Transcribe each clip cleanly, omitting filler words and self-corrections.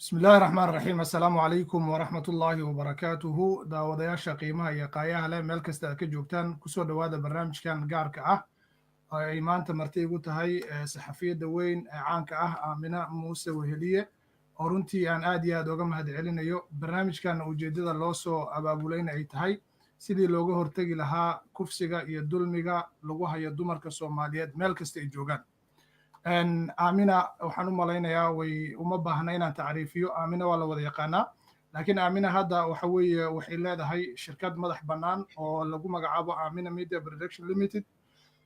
Bismi illaahi raxmaan raxiim. Assalaamu calaykum waraxmatullaahi wabarakaatuhu. Daawadayaasha qiimaha iyo qaayaha leh, meel kasta aad ka joogtaan, kusoo dhowaada barnaamijkan gaarka ah oo ay maanta marti igu tahay saxafiyadda weyn ee caanka ah, Aamina Muuse Weheliye, oo runtii aan aad iyo aad uga mahad celinayo. Barnaamijkan ujeeddada loo soo abaabulayna ay tahay sidii looga hortegi lahaa kufsiga iyo dulmiga lagu hayo dumarka Soomaaliyeed meel kasta ay joogaan. Aamina waxaan u malaynayaa way uma baahna inaan tacriifiyo. Aamina waa la wada yaqaanaa, laakiin Aamina hadda waxa weeye waxay leedahay shirkad madax bannaan oo lagu magacaabo Aamina Media Production Limited,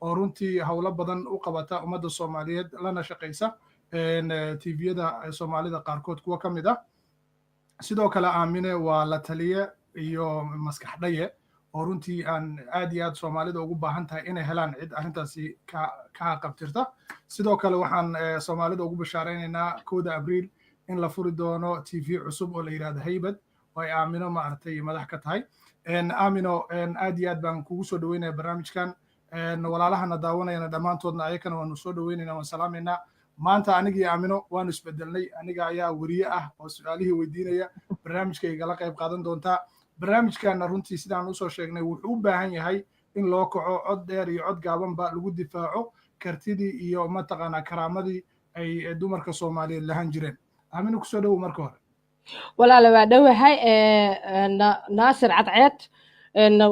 oo runtii howlo badan u qabata ummadda Soomaaliyeed, lana shaqaysa TV-yada Soomaalida qaarkood kuwa ka mid ah. Sidoo kale Aamine waa la taliye iyo maskax dhaye, oo runtii aan aad iyo aad Soomaalida ugu baahan tahay inay helaan cid arrintaasi ka qabtirta. Sidoo kale waxaan Soomaalida ugu bashaaraynaynaa 1da Abriil in la furi doono TV cusub oo la yidhahdo Haybad, oo ay Aamino maaragtay madax ka tahay. Aamino, aad iyo aad baan kugu soo dhaweynaya barnaamijkan. Walaalahana daawanayana dhammaantoodna ayakana waanu soo dhaweynayna, waan salaamaynaa. Maanta anigii Aamino waanu isbedelnay. Aniga ayaa weriye ah oo su-aalihii weydiinaya. Barnaamijka igala qayb qaadan doontaa. Barnaamijkana runtii sidaan usoo sheegnay wuxuu u baahan yahay in loo kaco, cod dheer iyo cod gaabanba lagu difaaco kartidii iyo mataqaanaa karaamadii ay dumarka Soomaaliyeed lahaan jireen. Aamino, kusoo dhowow marka hore. Walaala, waa dhowahay. Naasir Cadceed,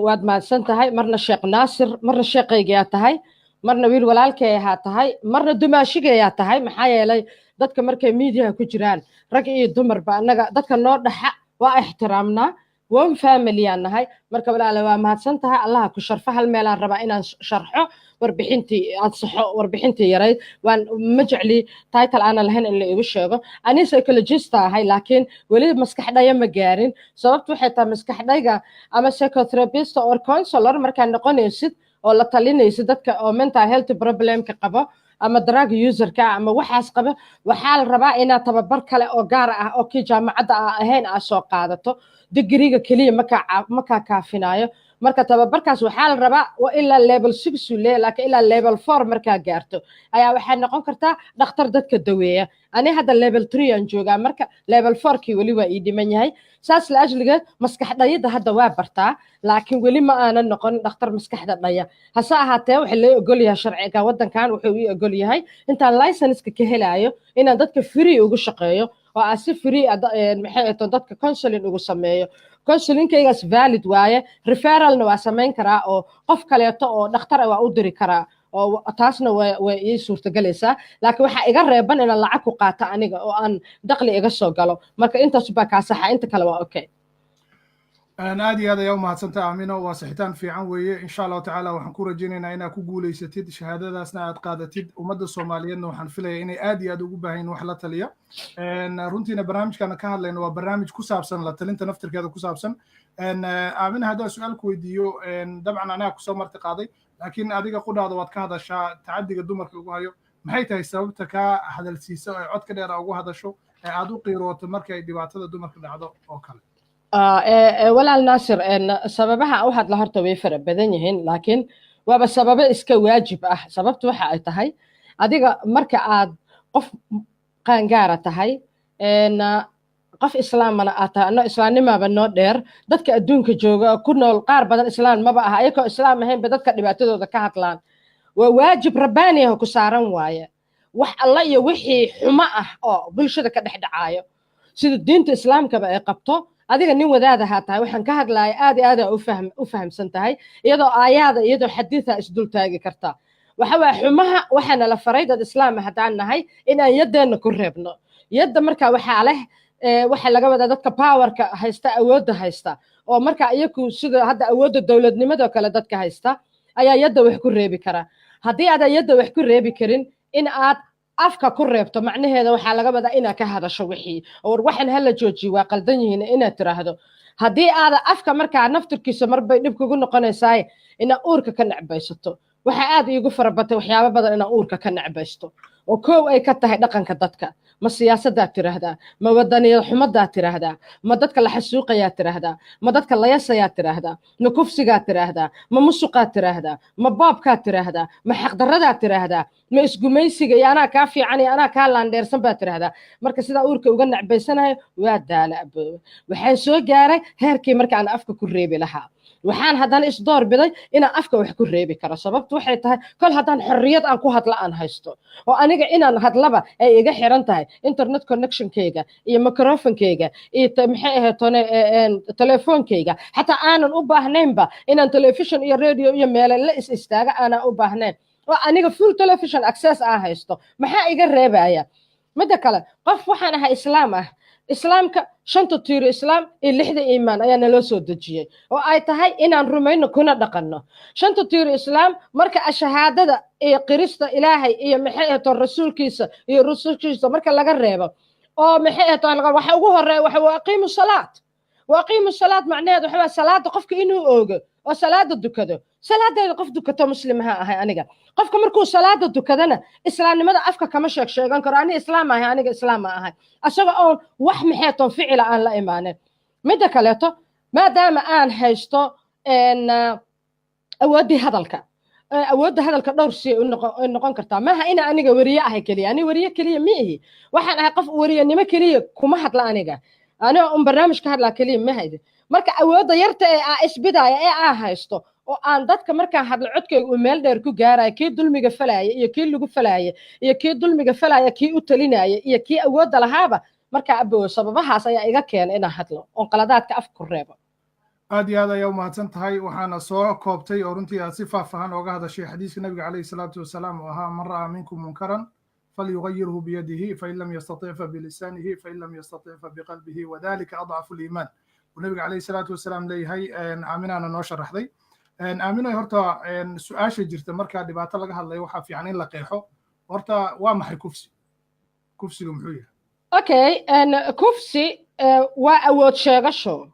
waad mahadsan tahay. Marna Sheekh Naasir, marna sheeqaygayaa tahay, marna wiil walaalkay ahaa tahay, marna dumaashigayaa tahay. Maxaa yeelay, dadka markay miidiyaha ku jiraan, rag iyo dumarba, annaga dadka noo dhaxa waa ixtiraamnaa, one family aan nahay. Marka walaala, waa mahadsan tahay, Allaha ku sharfo. Hal meelaan rabaa inaan sharxo, warbixintii aad saxo, warbixintii yarayd. Waan ma jecli title aanan lahayn in la igu sheego. Ani psychologist ahay, laakiin weli maskaxdhaya ma gaarin. Sababtu waxay tahay, maskaxdhayga ama psychotherapist or counselor markaad noqonaysid oo la talinaysid dadka oo mental health problemka qabo ama drug userka ama waxaas qaba, waxaa la rabaa inaad tababar kale oo gaar ah oo kii jaamacadda aa ahayn aad soo qaadato. Digriga keliya makaa kaafinaayo. Marka tababarkaas waxaa la rabaa ilaa level 6 uu leeyahay, laakiin ilaa level 4 markaa gaarto ayaa waxay noqon kartaa dhakhtar dadka daweeya. Ani hadda level 3 aan joogaa, marka level 4kii weli waa ii dhiman yahay. Saas la ajligeed maskax dhayida hadda waa bartaa, laakiin weli ma aanan noqon dhakhtar maskaxda dhaya. Hase ahaatee, waxa loo ogol yahay sharciga waddankan wuxuu ii ogol yahay intaan license-ka ka helaayo inaan dadka free ugu shaqeeyo oo aan si free, maxay ahto, dadka counseling ugu sameeyo. Counselingkaygaas valid waaye, referralna waa samayn karaa oo qof kaleeto oo dhakhtar waa u diri karaa, oo taasna way ii suurtagelaysaa. Laakiin waxaa iga reeban inaan lacag ku qaato aniga oo aan dakhli iga soo galo. Marka intaas baa kaa saxa, inta kale waa okay. Aad iyo aad ayaa umahadsantaha, Aamino. Waa saxitaan fiican weeye. Insha Allahu tacaala waxaan ku rajaynaynaa inaad ku guulaysatid, shahaadadaasna aad qaadatid. Ummadda Soomaaliyeedna waxaan filaya inay aad iyo aad ugu baahan wax la taliya. Runtiina barnaamijkan ka hadlayno waa barnaamij ku saabsan la talinta naftirkeeda ku saabsan. Aamina, haddaan su-aal ku weydiiyo, dabcan anaga kusoo marti qaaday, laakiin adiga qudhaada waad ka hadashaa tacadiga dumarka lagu hayo. Maxay tahay sababta kaa hadalsiisa ee codka dheer ugu hadasho ee aad u qiirooto markay dhibaatada dumarka dhacdo oo kale? Walaal Naasir, sababaha u hadla horta way fara badan yihiin, laakiin waaba sababo iska waajib ah. Sababtu waxa ay tahay, adiga marka aad qof qaangaara tahay, qof islaamana aad tahay, ano islaamnimaaba noo dheer, dadka adduunka jooga ku nool qaar badan islaam maba aha, ayakoo islaam ahaynba dadka dhibaatadooda ka hadlaan. Waa waajib rabbaani ah ku saaran waaye wax alla iyo wixii xumo ah oo bulshada ka dhex dhacaayo, sida diinta islaamkaba ay qabto. Adiga nin wadaadahaa tahay, waxaan ka hadlaaya aad iyo aad u fahamsan tahay, iyadoo aayaada iyadoo xadiida isdul taagi kartaa. Waxa waaya, xumaha waxaana la faray dad islaam ah haddaan nahay inaan yaddeenna ku reebno. Yadda marka waxaa leh, waxaa laga wadaa dadka powerka haysta, awoodda haysta, oo marka iyaku sida hadda awoodda dowladnimadoo kale dadka haysta ayaa yadda wax ku reebi kara. Haddii aadan yadda wax ku reebi karin, in aad afka ku reebto macnaheeda waxaa laga wadaa inaad ka hadasho wixii war waxan hala joojiyo, waa qaldan yihiin inaad tiraahdo. Haddii aada afka markaa naftirkiisa marbay dhib kugu noqonaysaa, inaad uurka ka necbaysato. Waxaa aad iigu farabatay waxyaabo badan inaan uurka ka necbaysto, oo kow ay ka tahay dhaqanka dadka. Ma siyaasaddaad tiraahdaa, ma wadaniyad xumadaad tiraahdaa, ma dadka la xasuuqayaa tiraahdaa, ma dadka layasayaa tiraahdaa, ma kufsigaad tiraahdaa, ma musuqaad tiraahdaa, ma boobkaad tiraahdaa, ma xaqdarradaad tiraahdaa, ma isgumaysiga iyo anaa kaa fiican iyo anaa kaa laandheersan baad tiraahdaa? Marka sidaa uurka uga necbaysanayo waa daala, aboowe. Waxaan soo gaaray heerkii marka aan afka ku reebi lahaa. Waxaan haddana isdoor biday inaan afka wax ku reebi karo. Sababtu waxay tahay, kol haddaan xorriyad aan ku hadla aan haysto, oo aniga inaan hadlaba ay iga xiran tahay internet connectionkayga iyo microphonkayga iyo, maxay ahayd tone, telefoonkayga, xataa aanan u baahnaynba inaan television iyo radio iyo meele la is istaaga aanan u baahnayn, oo aniga full television access aan haysto, maxaa iga reebaya? Midda kale, qof waxaan ahay Islaam ah. Islaamka shanta tiiro Islaam iyo lixda iimaan ayaa naloo soo dejiyey, oo ay tahay inaan rumayno kuna dhaqanno shanta tiiro Islaam. Marka ashahaadada iyo qirista Ilaahay iyo, maxay ahayto, rasuulkiisa iyo rasuulkiisa marka laga reebo, oo, maxay ahayto, waxa ugu horeeya waxa wa aqiimu salaat. Wa aqiimu salaat macnaheedu waxa waa salaada qofka inuu oogo oo salaada dukado. Salaadeeda qof dukato muslimaha ahay aniga. Qofka markuu salaada dukadana, islaamnimada afka kama sheeg sheegan karo, "Aniga islaam ahay, aniga islaam ma ahay," asaga oon wax maxeeton ficila aan la imaanin. Midda kaleeto, maadaama aan haysto awooddii hadalka, awoodda hadalka dhowr si ay noqon kartaa. Maaha ina aniga weriye ahay keliya. Ani weriye keliya ma ihi. Waxaan ahay qof weriyanimo keliya kuma hadla. Aniga un barnaamij ka hadlaa keliya ma haydi. Marka awoodda yarta ee aa isbidaaya ee aan haysto, oo aan dadka markaan hadlo codkayga uu meel dheer ku gaaraya, kii dulmiga falaya iyo kii lagu falaya iyo kii dulmiga falaya kii u talinaya iyo kii awoodda lahaaba. Marka abow, sababahaas ayaa iga keena inaan hadlo oon qaladaadka afka ku reebo. Aad iyo aad ayaa umahadsan tahay. Waxaana soo koobtay oo runtii aad si faahfaahan ooga hadashay xadiiska Nabiga calayhi salaatu wasalaam oo ahaa: "Man ra'aa minkum munkaran falyugayirhu biyadihi, fain lam yastatic fabilisaanihi, fain lam yastatic fabiqalbihi, wadalika adcafu liimaan," uu Nabiga calayhi salaatu wasalaam leeyahay. Aaminaana noo sharaxday. Aaminoy, horta su-aasha jirta, marka dhibaato laga hadlayo waxaa fiican in la qeexo. Horta waa maxay kufsi? Kufsigu muxuu yahay? Okay, kufsi waa awood sheegasho.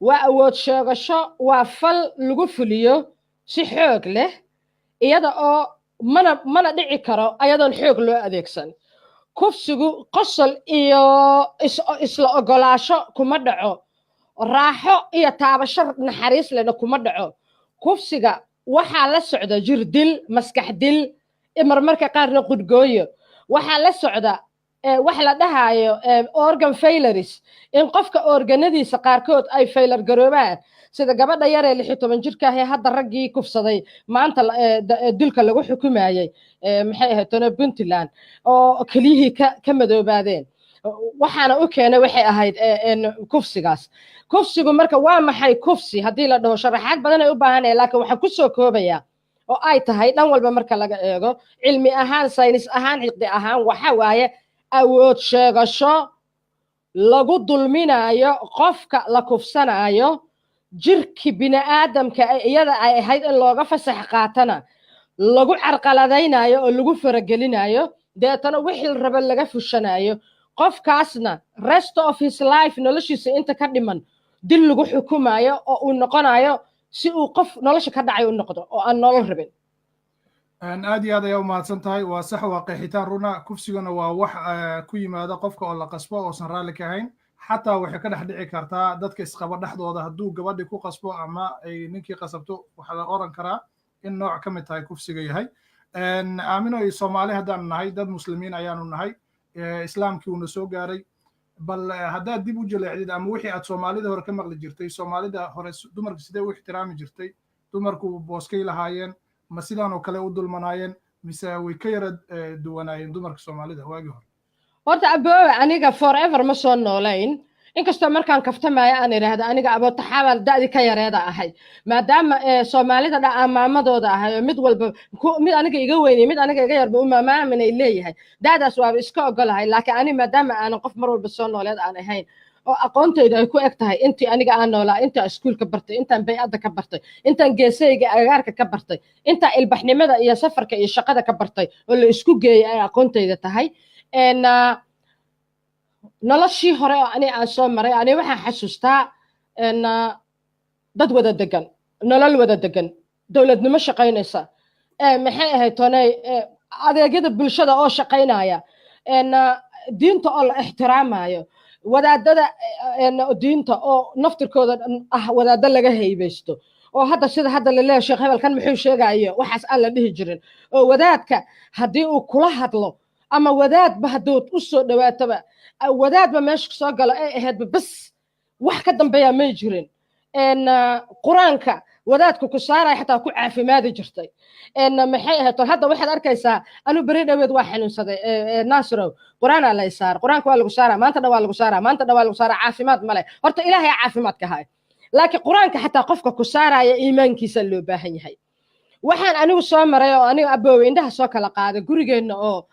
Waa awood sheegasho, waa fal lagu fuliyo si xoog leh, iyada oo mana dhici karo ayadoon xoog loo adeegsan. Kufsigu qosol iyo isla ogolaasho kuma dhaco, raaxo iyo taabasho naxariis lehna kuma dhaco. Kufsiga waxaa la socda jirdil, maskax dil, marmarka qaarna qudhgooyo. Waxaa la socda wax la dhahaayo organ failures, in qofka organadiisa qaarkood ay failure garoobaan, sida gabadha yaree 16 jirka ah ee hadda raggii kufsaday maanta dilka lagu xukumayey, maxay ahayd tona, Puntland, oo keliyihii ka madoobaadeen. Waxaana u keenay waxay ahayd kufsigaas. Kufsigu marka waa maxay? Kufsi haddii la dhaho, sharaxaad badan ay u baahanaya, laakiin waxaan ku soo koobayaa oo ay tahay dhan walba marka laga eego, cilmi ahaan, saynis ahaan, xiqdi ahaan, waxa waaye awood sheegasho lagu dulminayo qofka la kufsanayo, jirki bini'aadamka iyada ay ahayd in looga fasax qaatana lagu carqaladaynayo oo lagu faragelinayo, deetana wixii la raba laga fushanayo. Qofkaasna rest of his life, noloshiisa inta ka dhiman, dil lagu xukumayo oo uu noqonayo si uu qof nolosha ka dhacay u noqdo oo aan nolol rabin. Aad iyo aad ayaa umahadsan tahay. Waa sax, waa qeexitaan runa. Kufsiguna waa wax ku yimaada qofka oo la qasbo oosan raalli ka ahayn. Xataa waxay ka dhex dhici kartaa dadka isqaba dhexdooda. Hadduu gabadhi ku qasbo ama ay ninkii qasabto, waxaa la oran karaa in nooc ka mid tahay kufsiga yahay. Aamino, iyo Soomaali haddaan nahay, dad Muslimiin ayaanu nahay, Islaamkii uuna soo gaaray. Bal haddaad dib u jaleecdid ama wixii aad Soomaalida hore ka maqli jirtay, Soomaalida hore dumarka sidee u ixtiraami jirtay? Dumarku booskay lahaayeen? Ma sidaan oo kale u dulmanaayeen, mise way ka yara duwanaayeen dumarka Soomaalida waagii hore? Horta aboowe, aniga forever ma soo noolayn, inkastoo markaan kaftamaayo aan idhaahdo aniga abootaxaabaan da'dii ka yareeda ahay, maadaama Soomaalida dha aan maamadooda ahay, oo mid walba, mid aniga iga weynay, mid aniga iga yarba u maamaamin ay leeyahay. Da'daas waaba iska ogolahay, laakiin ani maadaama aanan qof mar walba soo nooleed aan ahayn, oo aqoontaydu ay ku eg tahay intii aniga aan noolaa, intaan iskuulka bartay, intaan bay'adda ka bartay, intaan geesayga agagaarka ka bartay, intaan ilbaxnimada iyo safarka iyo shaqada ka bartay oo la isku geeyay ay aqoontayda tahay, noloshii hore oo ani aan soo maray, ani waxaan xasuustaa dad wada degan, nolol wada degan, dowladnimo shaqaynaysa. Maxay ahayd tonay, adeegyada bulshada oo shaqaynaya, diinta oo la ixtiraamayo, wadaadada diinta oo naftirkooda ah wadaaddo laga haybaysto, oo hadda sida hadda laleeyahay sheekh hebelkan muxuu sheegayo, waxaas aan la dhihi jirin, oo wadaadka haddii uu kula hadlo ama wadaadba hadduu u soo dhawaatoba, wadaadba meesha soo galo ay ahaydba bas, wax ka dambeeya may jirin. Qur-aanka wadaadku ku saaraya xataa ku caafimaadi jirtay. Maxay ahayd, hadda waxaad arkaysaa, anu beri dhaweed waa xanuunsaday, Naasirow, qur-aanaa la isaar, qur-aanka waa lagu saaraa, maanta dhan waa lagu saaraa, maanta dhan waa lagu saaraa, caafimaad male. Horta Ilaahay caafimaadka hay, laakiin qur-aanka xataa qofka ku saaraya iimaankiisa loo baahan yahay. Waxaan anigu soo maray oo aniga aboowe indhaha soo kala qaaday, gurigeenna oo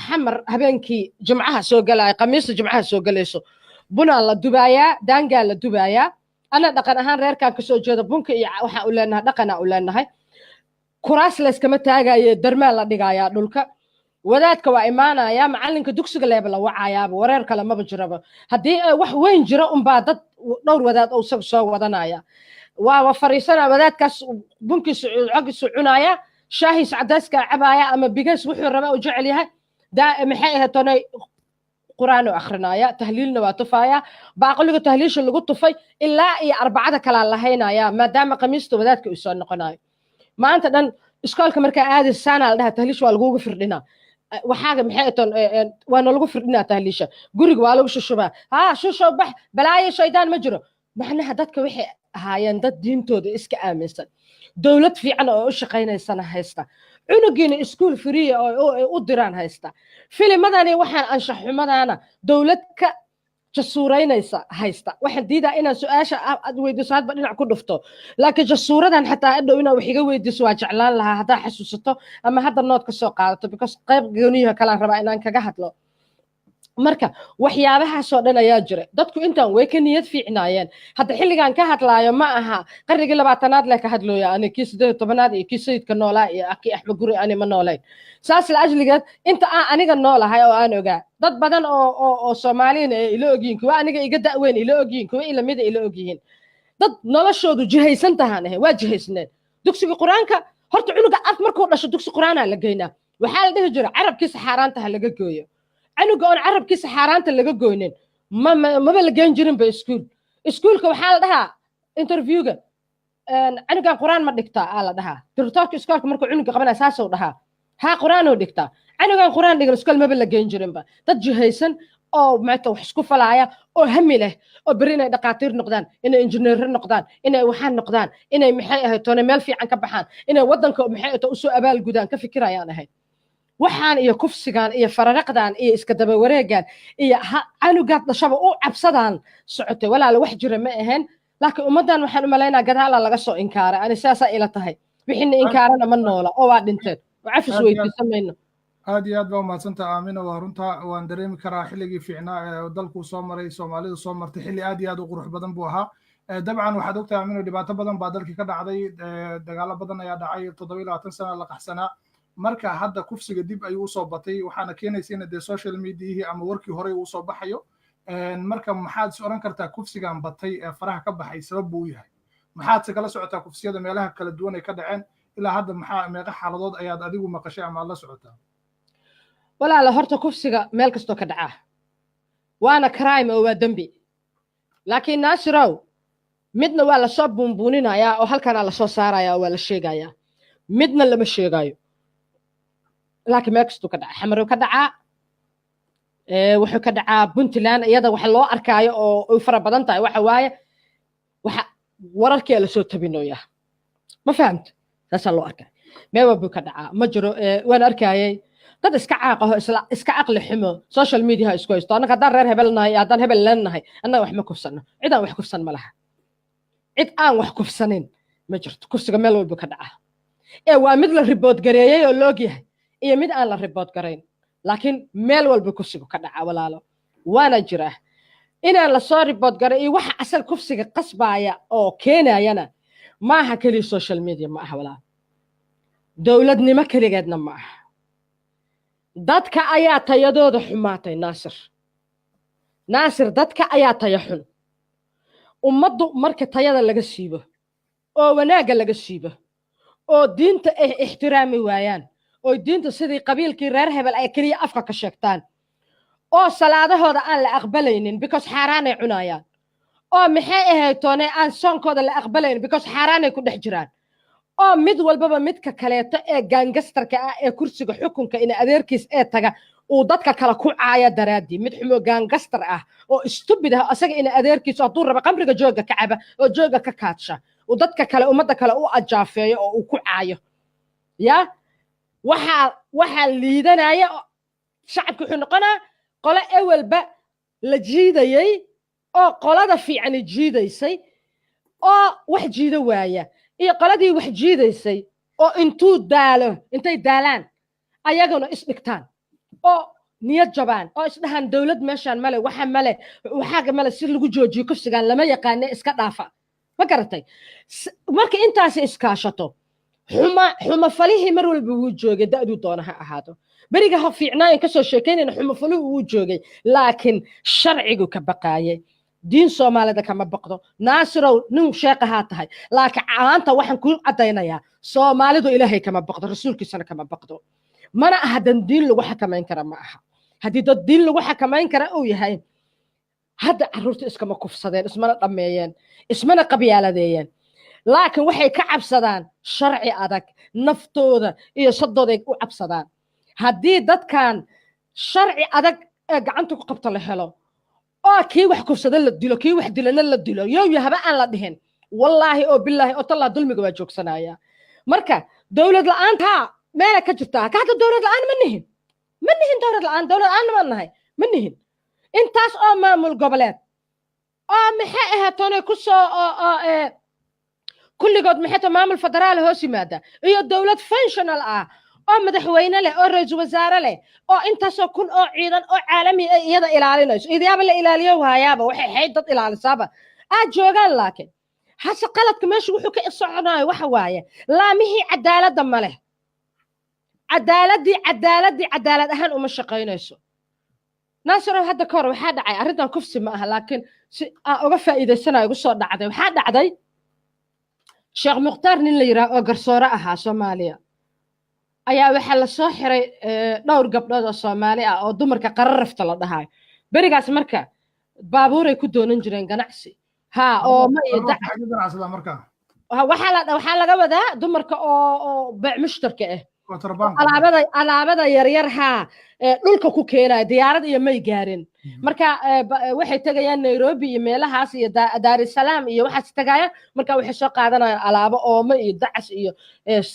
Xamar habeenkii Jimcaha soo galaya, Khamiista Jimcaha soo galayso, bunaa la dubaayaa, daangaa la dubaayaa. Ana dhaqan ahaan reerkaan kasoo jeeda bunka iyo waxaan u leenahay dhaqanaa u leenahay. Kuraas layskama taagaye, darmaa la dhigayaa dhulka. Wadaadka waa imaanaya, macalinka dugsiga leeba la wacayaaba, wareer kale maba jiraba. Haddii wax weyn jiro unbaa dad dhowr wadaad oo isaga soo wadanaya. Waaba fariisanaya wadaadkaas, bunkiisu cogiisu cunaya, shaahiis cadayska cabaaya ama bigeys wuxuu rabaa u jecel yahay. Maxay ahayd tonay, qur-aan u akrinaya, tahliilna waa tufaaya. Baaqoliga tahliisha lagu tufay ilaa iyo Arbacada kalaa lahaynaya, maadaama Khamiista wadaadka uu soo noqonayo. Maanta dhan iskoolka markaa aadaysa saanaa la dhaha, tahliisha waa lagugu firdhinaa. Waxaaga maxay ton, waana lagu firdhinaa tahliisha, guriga waa lagu shushubaa, haa, shushow bax, balaayo shaydaan ma jiro. Macnaha dadka waxay ahaayeen dad diintooda iska aaminsan, dowlad fiican oo u shaqaynaysana haysta, cunugiina iskuul free ah oo ay u diraan haysta, filimadani waxaan anshax xumadaana dowlad ka jasuuraynaysa haysta. Waxaan diidaa inaan su-aasha aad weydiiso hadba dhinac ku dhufto, laakiin jasuuradan xataa adhow inaad wax iga weydiiso waa jeclaan lahaa, haddaa xasuusato ama hadda note ka soo qaadato, because qayb gooniyaha kalaan rabaa inaan kaga hadlo. Marka waxyaabahaasoo dhan ayaa jira. Dadku intaan way ka niyad fiicnaayeen. Hadda xilligan ka hadlaayo ma aha qarnigii 20aad leh ka hadlooya ani, kii 18aad iyo kii sayidka noolaa iyo kii Axmed Guri ani ma noolayn. Saas la ajligeed inta aan aniga noolahay oo aan ogaa, dad badan oo Soomaaliyana ay ila ogyihiin, kuwa aniga iga da'weyn ila ogyihiin, kuwa ilamida ila ogyihiin, dad noloshoodu jihaysan tahaan ahay. Waa jihaysneen. Dugsiga qur-aanka horta cunuga af markuu dhasho dugsi qur-aanaa la geynaa. Waxaa la dhihi jira carabkiisa xaaraanta ha laga gooyo. Canuga oon carabkiisa xaaraanta laga goynin maba la geen jirin ba iskuul. Iskuulka waxaa la dhahaa interviewga, "Canugan qur-aan ma dhigtaa?" aa la dhahaa. Directorka iskoolka markuu cunuga qabanaya saasuu dhahaa, "Haa, qur-aanuu dhigtaa." Canugan qur-aan dhigan iskool maba la geen jirinba. Dad jihaysan oo maata wax isku falaaya oo hami leh oo beri inay dhaqaatiir noqdaan, inay injineero noqdaan, inay waxaan noqdaan, inay maxay ahayd toone meel fiican ka baxaan, inay waddanka maxay ahayd usoo abaalgudaan ka fikirayaan ahayd. Waxaan iyo kufsigan iyo fararaqdan iyo iska daba wareegan iyo canugaad dhashaba u cabsadaan socotay, walaala, wax jira ma ahayn. Laakiin ummaddan waxaan u malaynaa gadaala laga soo inkaaray. Ani sidaasaa ila tahay. Wixiina inkaarana ma noola oo waa dhinteen oo cafis weydiisan mayno. Aad iyo aad baa umahadsantaha, Aamina. Waa runta, waan dareemi karaa xilligii fiicnaa ee dalkuu soo maray, Soomaalidu soo martay, xilli aad iyo aad u qurux badan buu ahaa. Dabcan waxaad ogtahay, Aamino, dhibaato badan baa dalkii ka dhacday, dagaalo badan ayaa dhacay, 27 sana la qaxsanaa. Marka hadda kufsiga dib ayuu usoo batay, waxaana keenaysa in dee social mediahii ama warkii horey uu soo baxayo. Marka maxaad is odhan kartaa kufsigan batay ee faraha ka baxay sabab buu u yahay? Maxaadse kala socotaa kufsiyada meelaha kala duwan ay ka dhaceen ilaa hadda? Maxaa meeqa xaaladood ayaad adigu maqashay ama aad la socotaa? Walaala, horta kufsiga meel kastoo ka dhacaa waana crime oo waa dembi. Laakiin Naasirow, midna waa lasoo buunbuuninayaa oo halkanaa lasoo saarayaa oo waa la sheegayaa, midna lama sheegayo. Laakiin meel kastuu ka dhacaa, Xamarow ka dhacaa, wuxuu ka dhacaa Puntland. Iyada waxa loo arkaayo oo ay fara badan tahay waxa waaye waxa wararkii lasoo tabinoyaa, ma fahamta? Saasaa loo arkaya. Meel walbuu ka dhacaa ma jiro. Waan arkayay dad iska caaqaho, isla iska caqli xumo, social media isku haysto. Annaga haddaan reer hebel nahay iyo haddaan hebel leenahay, annaga wax ma kufsano. Cid aan wax kufsan ma laha, cid aan wax kufsanin ma jirto. Kufsiga meel walbuu ka dhacaa, ee waa mid la report gareeyey oo loog yahay iyo mid aan la report garayn, laakiin meel walba kufsigu ka dhacaa, walaalo, waana jiraa. Inaan lasoo report garay iyo waxa asal kufsiga qasbaaya oo keenayana maaha keliya social media, ma aha, walaalo. Dowladnimo keligeedna ma aha. Dadka ayaa tayadooda xumaatay, Naasir. Naasir, dadka ayaa taya xun. Ummaddu marka tayada laga siibo oo wanaagga laga siibo Oo diinta ay ixtiraami waayaan, oo diinta sidii qabiilkii reer hebel ay keliya afka ka sheegtaan, oo salaadahooda aan la aqbalaynin because xaaraanay cunayaan, oo maxay ahayd toone aan soonkooda la aqbalaynin because xaaraanay ku dhex jiraan, oo mid walbaba midka kaleeto ee gangsterka ah ee kursiga xukunka ina adeerkiis ee taga uu dadka kale ku caaya daraaddii, mid xumo gangster ah oo stupid ah, asaga ina adeerkiis hadduu raba qamriga jooga ka caba oo jooga ka kaadsha, uu dadka kale, ummadda kale u ajaafeeyo oo uu ku caayo, ya waxaa liidanaya shacabki. Wuxuu noqonaa qole ewelba la jiidayey oo qolada fiicani jiidaysay oo wax jiido waaya, iyo qoladii wax jiidaysay oo intuu daalo, intay daalaan ayaguna isdhigtaan oo niyad jabaan oo isdhahaan dowlad meeshaan male, waxa male, waxaaga male, si lagu joojiyo kufsigaan lama yaqaane, iska dhaafa. Ma garatay? Marka intaasi iskaashato, xuma xumafalihii mar walba wuu joogay, da'duu doona ha ahaado. Beriga ha fiicnaayan kasoo sheekaynayna xumafaluhu wuu joogay, laakiin sharcigu ka baqaayay. Diin Soomaalida kama baqdo. Naasirow, nin sheeqahaa tahay, laakiin maanta waxaan kuu caddaynayaa, Soomaalidu Ilaahay kama baqdo, Rasuulkiisana kama baqdo. Mana aha dan diin lagu xakamayn kara, ma aha. Haddii dad diin lagu xakamayn kara uu yahay, hadda carruurta iskama kufsadeen, ismana dhammeeyeen, ismana qabyaaladeeyeen. Laakiin waxay ka cabsadaan sharci adag, naftooda iyo sadooday u cabsadaan. Haddii dadkan sharci adag ee gacanta ku qabta la helo, oo kii wax kufsada la dilo, kii wax dilana la dilo, yow yahaba aan la dhihin, wallaahi oo bilaahi oo tallaa, dulmiga waa joogsanaya. Marka dowlad la'aanta meela ka jirtaa ka hadda dowlad la'aan ma nihin, ma nihin dowlad la'aan. Dowlad la'aanna ma nahay, ma nihin. Intaas oo maamul goboleed oo maxay ahaatoonay ku soo oo kulligood maxay ta maamul federaal hoos yimaada, iyo dowlad functional ah oo madaxweyne leh oo ra-iisul wasaare leh oo intaasoo kun oo ciidan oo caalami ah iyada ilaalinayso, idiyaaba la ilaaliyo waayaaba, waxay xayd dad ilaalisaaba aad joogaan. Laakiin hase qaladka meesha wuxuu ka soconayo waxa waaye laamihii cadaaladda ma leh. Cadaaladii cadaalad ahaan uma shaqaynayso. Naasirow, hadda ka hor waxaa dhacay arrintan, kufsi ma aha, laakiin si aan uga faa'iidaysanayo igu soo dhacday. Waxaa dhacday Sheekh Mukhtaar nin la yidhaah oo garsoore ahaa Soomaaliya ayaa waxaa lasoo xiray dhowr gabdhood oo Soomaali ah oo dumarka qararafta la dhahayo. Berigaas marka baabuuray ku doonan jireen ganacsi ha oo ma iyo dac. Waxaa laga wadaa dumarka oo beec mushtarka ah, alaabada yaryar haa dhulka ku keenaya, diyaarad iyo may gaarin. Marka waxay tegayaan Nairobi iyo meelahaas iyo Daarisalaam iyo waxaas tegayaan. Marka waxay soo qaadanayaan alaabo oome iyo dacas iyo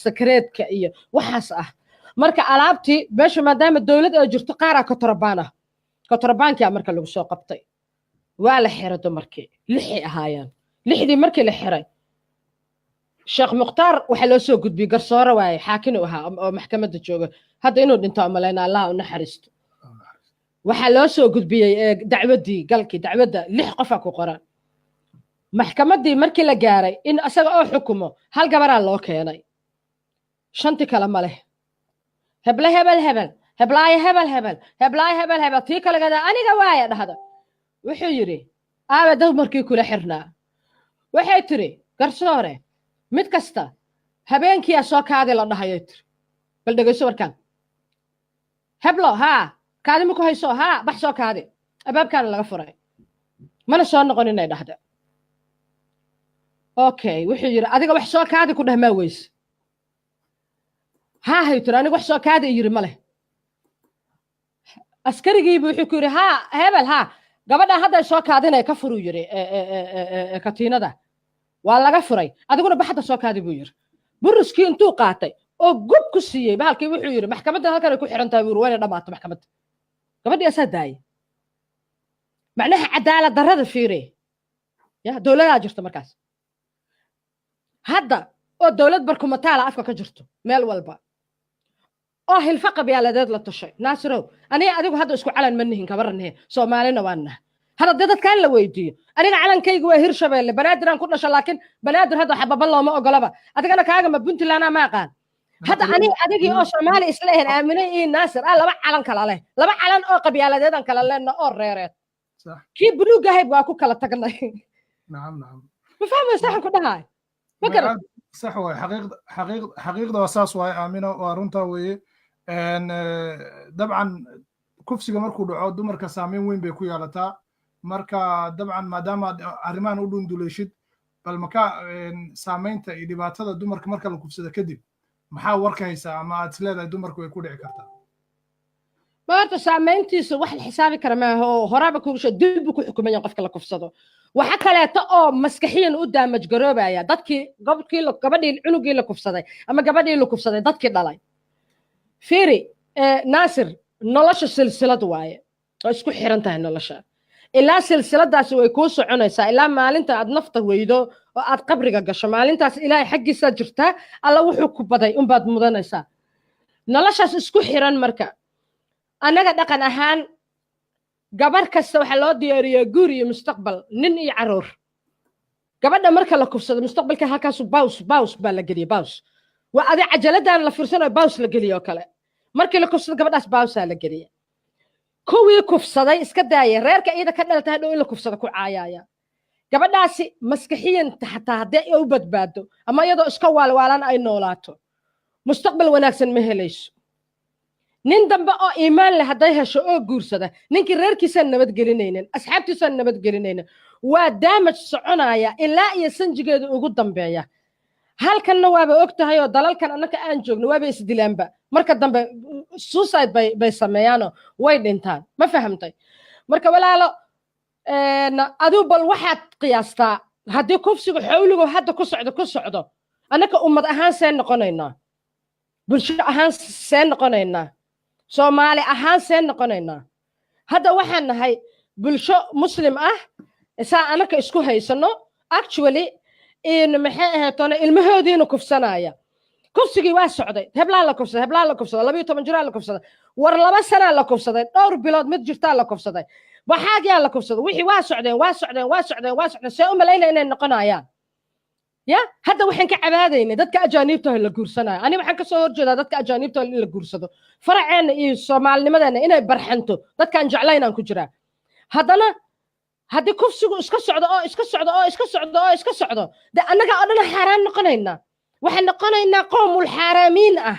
sakareedka iyo waxaas ah. Marka alaabtii meesha maadaama dowlad ay jirto, qaaraa kontrabaan ah, kontrabaankia marka lagu soo qabtay, waa la xiray. Dumarkii lixay ahaayeen. Lixdii markii la xiray, Sheekh Mukhtaar waxaa loo soo gudbiyey, garsoore waaye, xaakin uu ahaa oo maxkamadda jooga hadda, inuu dhinto umalayna, Allah u naxariisto. Waxaa loo soo gudbiyey dacwaddii, galkii dacwadda lix qofaa ku qoran. Maxkamaddii markii la gaaray in isaga oo xukumo, hal gabaraa loo keenay, shanti kale ma leh. Heble hebel hebel, heblaayo hebel hebel, heblaayo hebel hebel, tii kale gada aniga waaya dhahda. Wuxuu yidhi, "Aawe dumarkii kula xirnaa?" Waxay tiri, "Garsoore, mid kasta habeenkiyaa soo kaadi la dhahayay." Tiri, "Bal dhegayso warkaan. Heblo haa, kaadi ma ku hayso? Haa, bax soo kaadi." Albaabkaana laga furay, mana soo noqon inay dhahda. Okay, wuxuu yidhi, "Adiga wax soo kaadi ku dheh maa weyse?" "Haa," hay tiri, "aniga wax soo kaadi i yidhi ma leh." Askarigiibu wuxuu ku yidhi, "Haa, hebel, haa, gabadhan hadday soo kaadinay, ka furuu," yidhi, "katiinada." Waa laga furay. "Adiguna baxadda soo kaadi," buu yidhi. Buruskii intuu qaatay oo gub ku siiyey bahalkii, wuxuu yidhi, "Maxkamadda halkan ay ku xiran tahay," buu yidhi, "waa inay dhammaato maxkamadda." Gabadhii asaa daayay. Macnaha cadaalad darrada fiire. Ya dowladaa jirto markaas hadda oo dowlad barkumataala afka ka jirto meel walba oo hilfa qabyaaladeed la tushay. Naasirow, aniga adigu hadda isku calan ma nihin, kabaranihe, Soomaalina waan nahay. Hadda dee dadkaan la weydiiyo, aniga calankayga waa Hirshabeelle, Banaadiraan ku dhasho, laakiin Banaadir hadda xababa looma ogolaba. Adigana kaaga ma Puntland ma aqaan. Hadda aniga adigii oo Soomaali isla ahayn, Aamine iyo Naasir ah, laba calan kala leh, laba calan oo qabyaaladeedan kala lehna oo reereed, kii buluug ahayd waa ku kala tagnay. Nacam, nacam. Ma fahmaysa waxaan ku dhahay? Ma garan. Sax waay, xaqiiqda xaqiiq xaqiiqda waa saas waaye, Aamino, waa runtaa weeye. Dabcan kufsiga markuu dhaco, dumarka saameyn weyn bay ku yeelataa. Marka dabcan maadaama aad arrimahan u dhunduleyshid, bal maka saameynta iyo dhibaatada dumarka marka la kufsado kadib, maxaa warka haysaa ama aad is leedahay dumarku way ku dhici kartaa? Ma horta saameyntiisa wax la xisaabi kara maaha, oo horaaba kugu sheeg, dil buu ku xukuman yahay qofka la kufsado. Waxa kaleeto oo maskaxiyan u damage garoobaya dadkii gobkii, gabadhii, cunugii la kufsaday ama gabadhii la kufsaday dadkii dhalay. Fiiri, Naasir, nolosha silsilad waaye oo isku xiran tahay. Nolosha ilaa silsiladaasi way kuu soconaysaa ilaa maalinta aad nafta weydo oo aad qabriga gasho. Maalintaas Ilaahay xaggiisaa jirtaa, Alla wuxuu ku baday unbaad mudanaysaa. Noloshaas isku xiran. Marka annaga dhaqan ahaan gabar kasta waxaa loo diyaariyaa guur iyo mustaqbal, nin iyo caruur. Gabadha marka la kufsado, mustaqbalka halkaasu pause, pause baa la geliya. Pause waa adi cajaladan la fiirsanayo pause la geliyo oo kale. Markii la kufsado gabadhaas, pause-aa la geliya. Kuwii kufsaday iska daaya, reerka iyada ka dhalata hadhow in la kufsado ku caayaya. Gabadhaasi maskaxiyan xataa haddii ay u badbaado ama iyadoo iska waalwaalan ay noolaato, mustaqbal wanaagsan ma helayso. Nin dambe oo iimaan leh hadday hesho oo guursada, ninkii reerkiisaan nabadgelinaynin, asxaabtiisaan nabadgelinaynin. Waa damage soconaya ilaa iyo sanjigeeda ugu dambeeya. Halkanna waaba og tahay oo dalalkan annaka aan joogno waaba isdilaanba marka dambe, suicide bay sameeyaanoo way dhintaan. Ma fahamtay? Marka walaalo, adigu bal waxaad qiyaastaa haddii kufsiga xawligu hadda ku socdo ku socdo, annaka ummad ahaan see noqonaynaa? Bulsho ahaan see noqonaynaa? Soomaali ahaan see noqonaynaa? Hadda waxaan nahay bulsho Muslim ah, saa anaka isku haysano. Actually, in maxay ahayd, ilmahoodiina kufsanaya. Kufsigii waa socday, heblaa la kufsaday, heblaa la kufsaday, 12 jiraa la kufsaday, war 2 sanaa la kufsaday, dhowr bilood mid jirtaa la kufsaday, waxaagaa la kufsaday. Wixii waa socdeen, waa socdeen, waa socdeen, waa socdeen. See u malaynaya inay noqonayaan? Ya hadda waxaan ka cabaadaynay dadka ajaaniibta la guursanayo. Ani waxaan kasoo horjeedaa dadka ajaaniibta in la guursado. Faraceenna iyo Soomaalinimadeenna inay barxanto dadkaan jeclayn aan ku jiraa. Haddana haddii kufsigu iska socdo oo iska socdo oo iska socdo oo iska socdo, de annaga oo dhan xaaraan noqonaynaa. Waxaan noqonaynaa qoomul xaaraamiin ah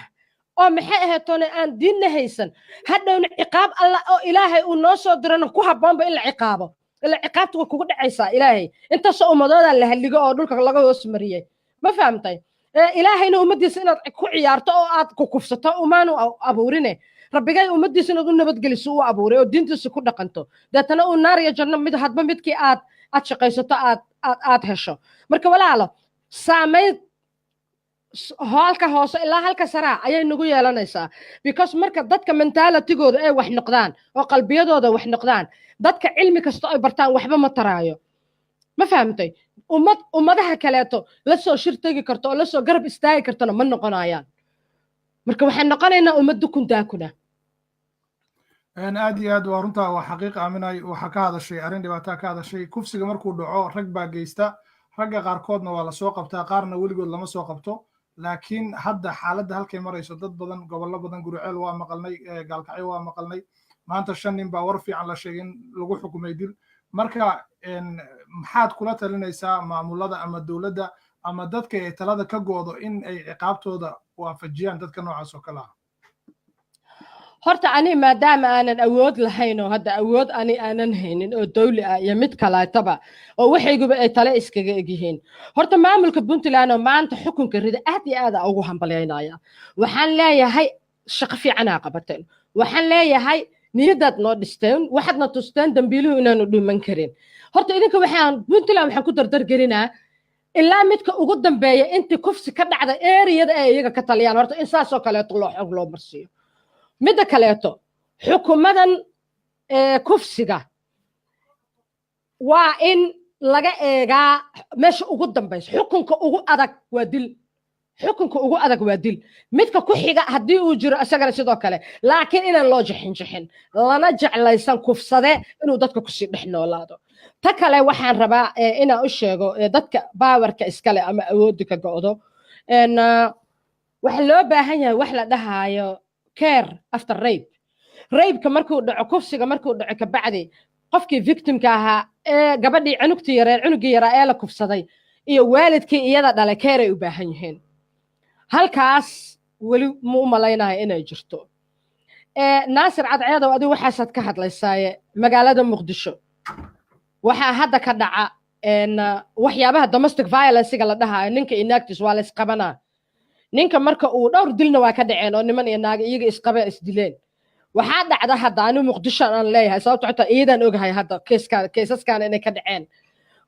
oo maxay ahayd aan diinna haysan. Hadhowna ciqaab Alla oo Ilaahay uu noo soo dirana ku habboonba in la ciqaabo, ila ciqaabtu way kugu dhacaysaa. Ilaahay intaasoo ummadooda la halligo oo dhulka laga hoos mariyey. Ma fahamtay? Ilaahayna ummaddiisa inaad ku ciyaarto oo aad ku kufsato umaanu abuurine. Rabbigay ummaddiisa inaad u nabadgeliso u abuuray oo diintiisa ku dhaqanto, deetana uu naar iyo janno mid hadba midkii aad shaqaysato aad hesho. Marka walaalo, saamayn halka hoose ilaa halka saraa ayay nagu yeelanaysaa, because marka dadka mentalitygooda ay wax noqdaan oo qalbiyadooda wax noqdaan, dadka cilmi kasta ay bartaan waxba ma taraayo. Ma fahamtay? Ummad ummadaha kaleeto la soo shir tegi karto oo lasoo garab istaagi kartona ma noqonayaan. Marka waxaan noqonaynaa ummad dukun daakuna. Aad iyo aad waa runtaa, waa xaqiiq, Aaminay. Waxaa ka hadashay arrin dhibaataa ka hadashay. Kufsiga markuu dhaco, rag baa geysta. Ragga qaarkoodna waa lasoo qabtaa, qaarna weligood lama soo qabto. Laakiin hadda xaaladda halkay marayso, dad badan, gobollo badan, Guriceel waa maqalnay, Gaalkacyo waa maqalnay, maanta shan nin baa war fiican la sheegay in lagu xukumay dil. Marka maxaad kula talinaysaa maamulada ama dowladda ama dadka ay talada ka go'do in ay ciqaabtooda waafajiyaan dadka noocaas oo kale ah? Horta ani maadaama aanan awood lahayn oo hadda awood ani aanan haynin oo dawli ah iyo mid kaleetaba oo waxayguba ay tale iskaga egyihiin, horta maamulka Puntland oo maanta xukunka rida aad iyo aad ugu hambalyaynaya. Waxaan leeyahay shaqo fiicanaa qabateen. Waxaan leeyahay niyadaad noo dhisteen, waxaadna tusteen dambiiluhu inaanu dhuman karin. Horta idinka waxaan Puntland waxaan ku dardargelinaa ilaa midka ugu dambeeya intii kufsi ka dhacda eriyada ay iyaga ka taliyaan, horta in saasoo kaleeto loo xog loo marsiiyo. Midda kaleeto, xukumadan kufsiga waa in laga eegaa meesha ugu dambaysa. Xukunka ugu adag waa dil, xukunka ugu adag waa dil. Midka ku xiga haddii uu jiro isagana sidoo kale, laakiin inaan loo jixin jixin, lana jeclaysan kufsade inuu dadka kusii dhex noolaado. Ta kale waxaan rabaa inaan u sheego dadka powerka iskale ama awoodda ka go'do, waxa loo baahan yahay wax la dhahaayo care after rape. Rapeka markuu dhaco, kufsiga markuu dhaco kabacdi, qofkii victimka ahaa ee gabadhii, cunugtii yareed, cunugii yaraa ee la kufsaday Iyo waalidkii iyada dhalay care ay u baahan yihiin. Halkaas weli ma u malaynayo inay jirto. Naasir Cadceedow, adigu waxaasaad ka hadlaysaaye, magaalada Muqdisho waxaa hadda ka dhaca waxyaabaha domestic violencega la dhahayo. Ninka iyo naagtiis waa la isqabanaa. Ninka marka uu dhowr dilna waa ka dhaceen oo niman iyo naaga iyaga isqabe isdileen. Waxaa dhacda hadda, anigu Muqdisho aan leeyahay, sababto xitaa iyadaan ogahay hadda keesaskaana inay ka dhaceen.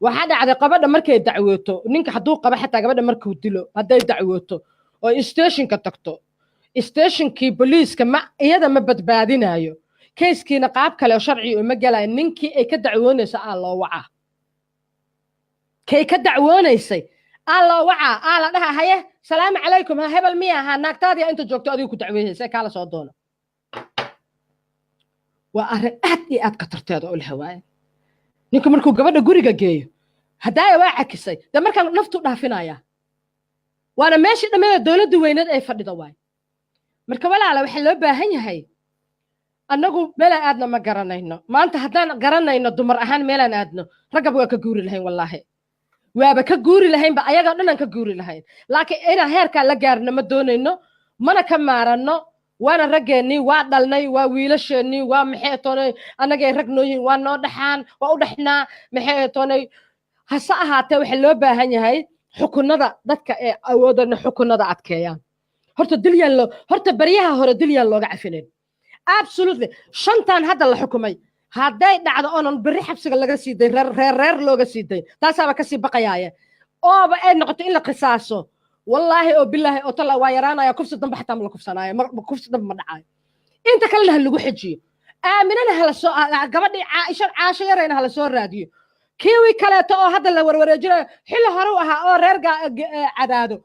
Waxaa dhacday gabadha markay dacwooto, ninka hadduu qabo xataa, gabadha markuu dilo hadday dacwooto oo stationka tagto, stationkii booliiska ma iyada ma badbaadinayo. Casekiina qaab kale oo sharci uma gelayo. Ninkii ay ka dacwoonaysa aa loo wacaa, kay ka dacwoonaysay aa loo wacaa, aa la dhaha: "Haye, salaamu calaykum, ha hebel miya? Ha, naagtaadii inta joogto adigu ku dacweynaysa, kaala soo doono." Waa arrin aad iyo aad khatarteeda u leh waaye. Ninku markuu gabadha guriga geeyo, haddaaya waa cakisay dee, markaan naftu dhaafinaya, waana meeshii dhammeeda dowladda weyneed ay fadhido waay. Marka walaala, waxaa loo baahan yahay, annagu meelaan aadna ma garanayno maanta. Haddaan garanayno dumar ahaan meelaan aadno, raggaba waa ka guuri lahayn. Wallaahi, waaba ka guuri lahaynba, ayaga dhan aan ka guuri lahayn. Laakiin inaan heerkaa la gaarno ma doonayno, mana ka maaranno. Waana raggeennii, waa dhalnay, waa wiilasheennii, waa maxay toonay, annagay rag noo yihiin, waa noo dhaxaan, waa u dhaxnaa, maxay toonay. Hase ahaatee, waxaa loo baahan yahay xukunada dadka ee awoodana xukunada adkeeyaan. Horta dilyaan loo, horta baryaha hore dilyaan looga cafinayn, absolutely. Shantan hadda la xukumay, hadday dhacdo oonan berri xabsiga laga sii dayn, reer reer reer looga sii dayn, taasaaba kasii baqayaaye, ooba ay noqoto in la qisaaso, wallaahi oo bilaahi oo talla, waa yaraanaya kufsi dambe. Xataa ma la kufsanaayo, kufsi dambe ma dhacaayo. Inta kalena ha lagu xejiyo. Aaminana hala soo, gabadhii Caaisha, Caasho Yarayna hala soo raadiyo. Kiwii kaleeto oo hadda la warwareejinayo xilli hore u ahaa oo reer Cadaado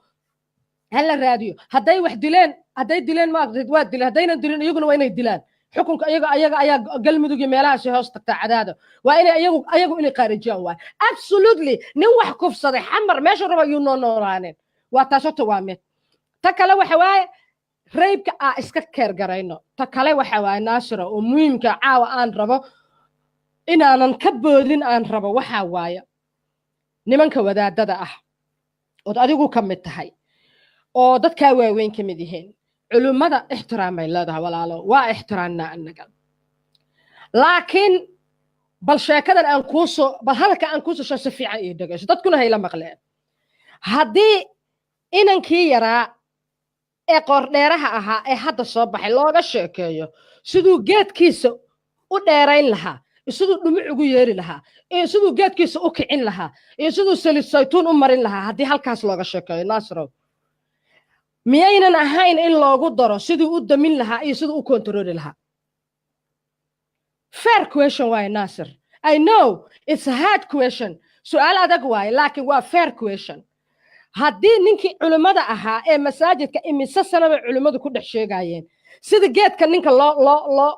hala raadiyo. Hadday wax dileen, hadday dileen, maaragtay, waa dileen. Haddaynan dilin, iyaguna waa inay dilaan. Xukunka iyaga ayaa Galmudug iyo meelahaasi hoos tagtaa. Cadaado waa inay iyagu inay qaarijiyaan waay, absolutely. Nin wax kufsaday Xamar meeshu raba yuu noo noolaaneen. Waa taas horta, waa mid. Ta kale waxa waaye rapeka aa iska care garayno. Ta kale waxa waaye, Naasira, oo muhiimka caawa aan rabo inaanan ka boodin aan rabo, waxaa waaye nimanka wadaadada ah ood adigu ka mid tahay oo dadkaa waaweyn ka mid yihiin. Culummada ixtiraamay leedahay, walaalo, waa ixtiraamnaa annaga. Laakiin bal sheekadan aan kuusoo, bal hadalka aan kuusoo sheeg si fiican ii dhegeyso, dadkuna hayla maqleen. Haddii inankii yaraa ee qoordheeraha ahaa ee hadda soo baxay looga sheekeeyo siduu geedkiisa u dheerayn lahaa, iyo siduu dhumuc ugu yeeri lahaa, iyo siduu geedkiisa u kicin lahaa, iyo siduu saliid saytuun u marin lahaa, haddii halkaas looga sheekeeyo, Naasirow, miyaynan ahayn in loogu daro siduu u damin lahaa iyo siduu u kontarooli lahaa? Fair question waaye, Naasir. I know it's a hard question, su'aal adag waaye, laakiin waa fair question. Haddii ninkii culimmada ahaa ee masaajidka, imise sanaba culimmadu ku dhex sheegayeen sida geedka ninka loo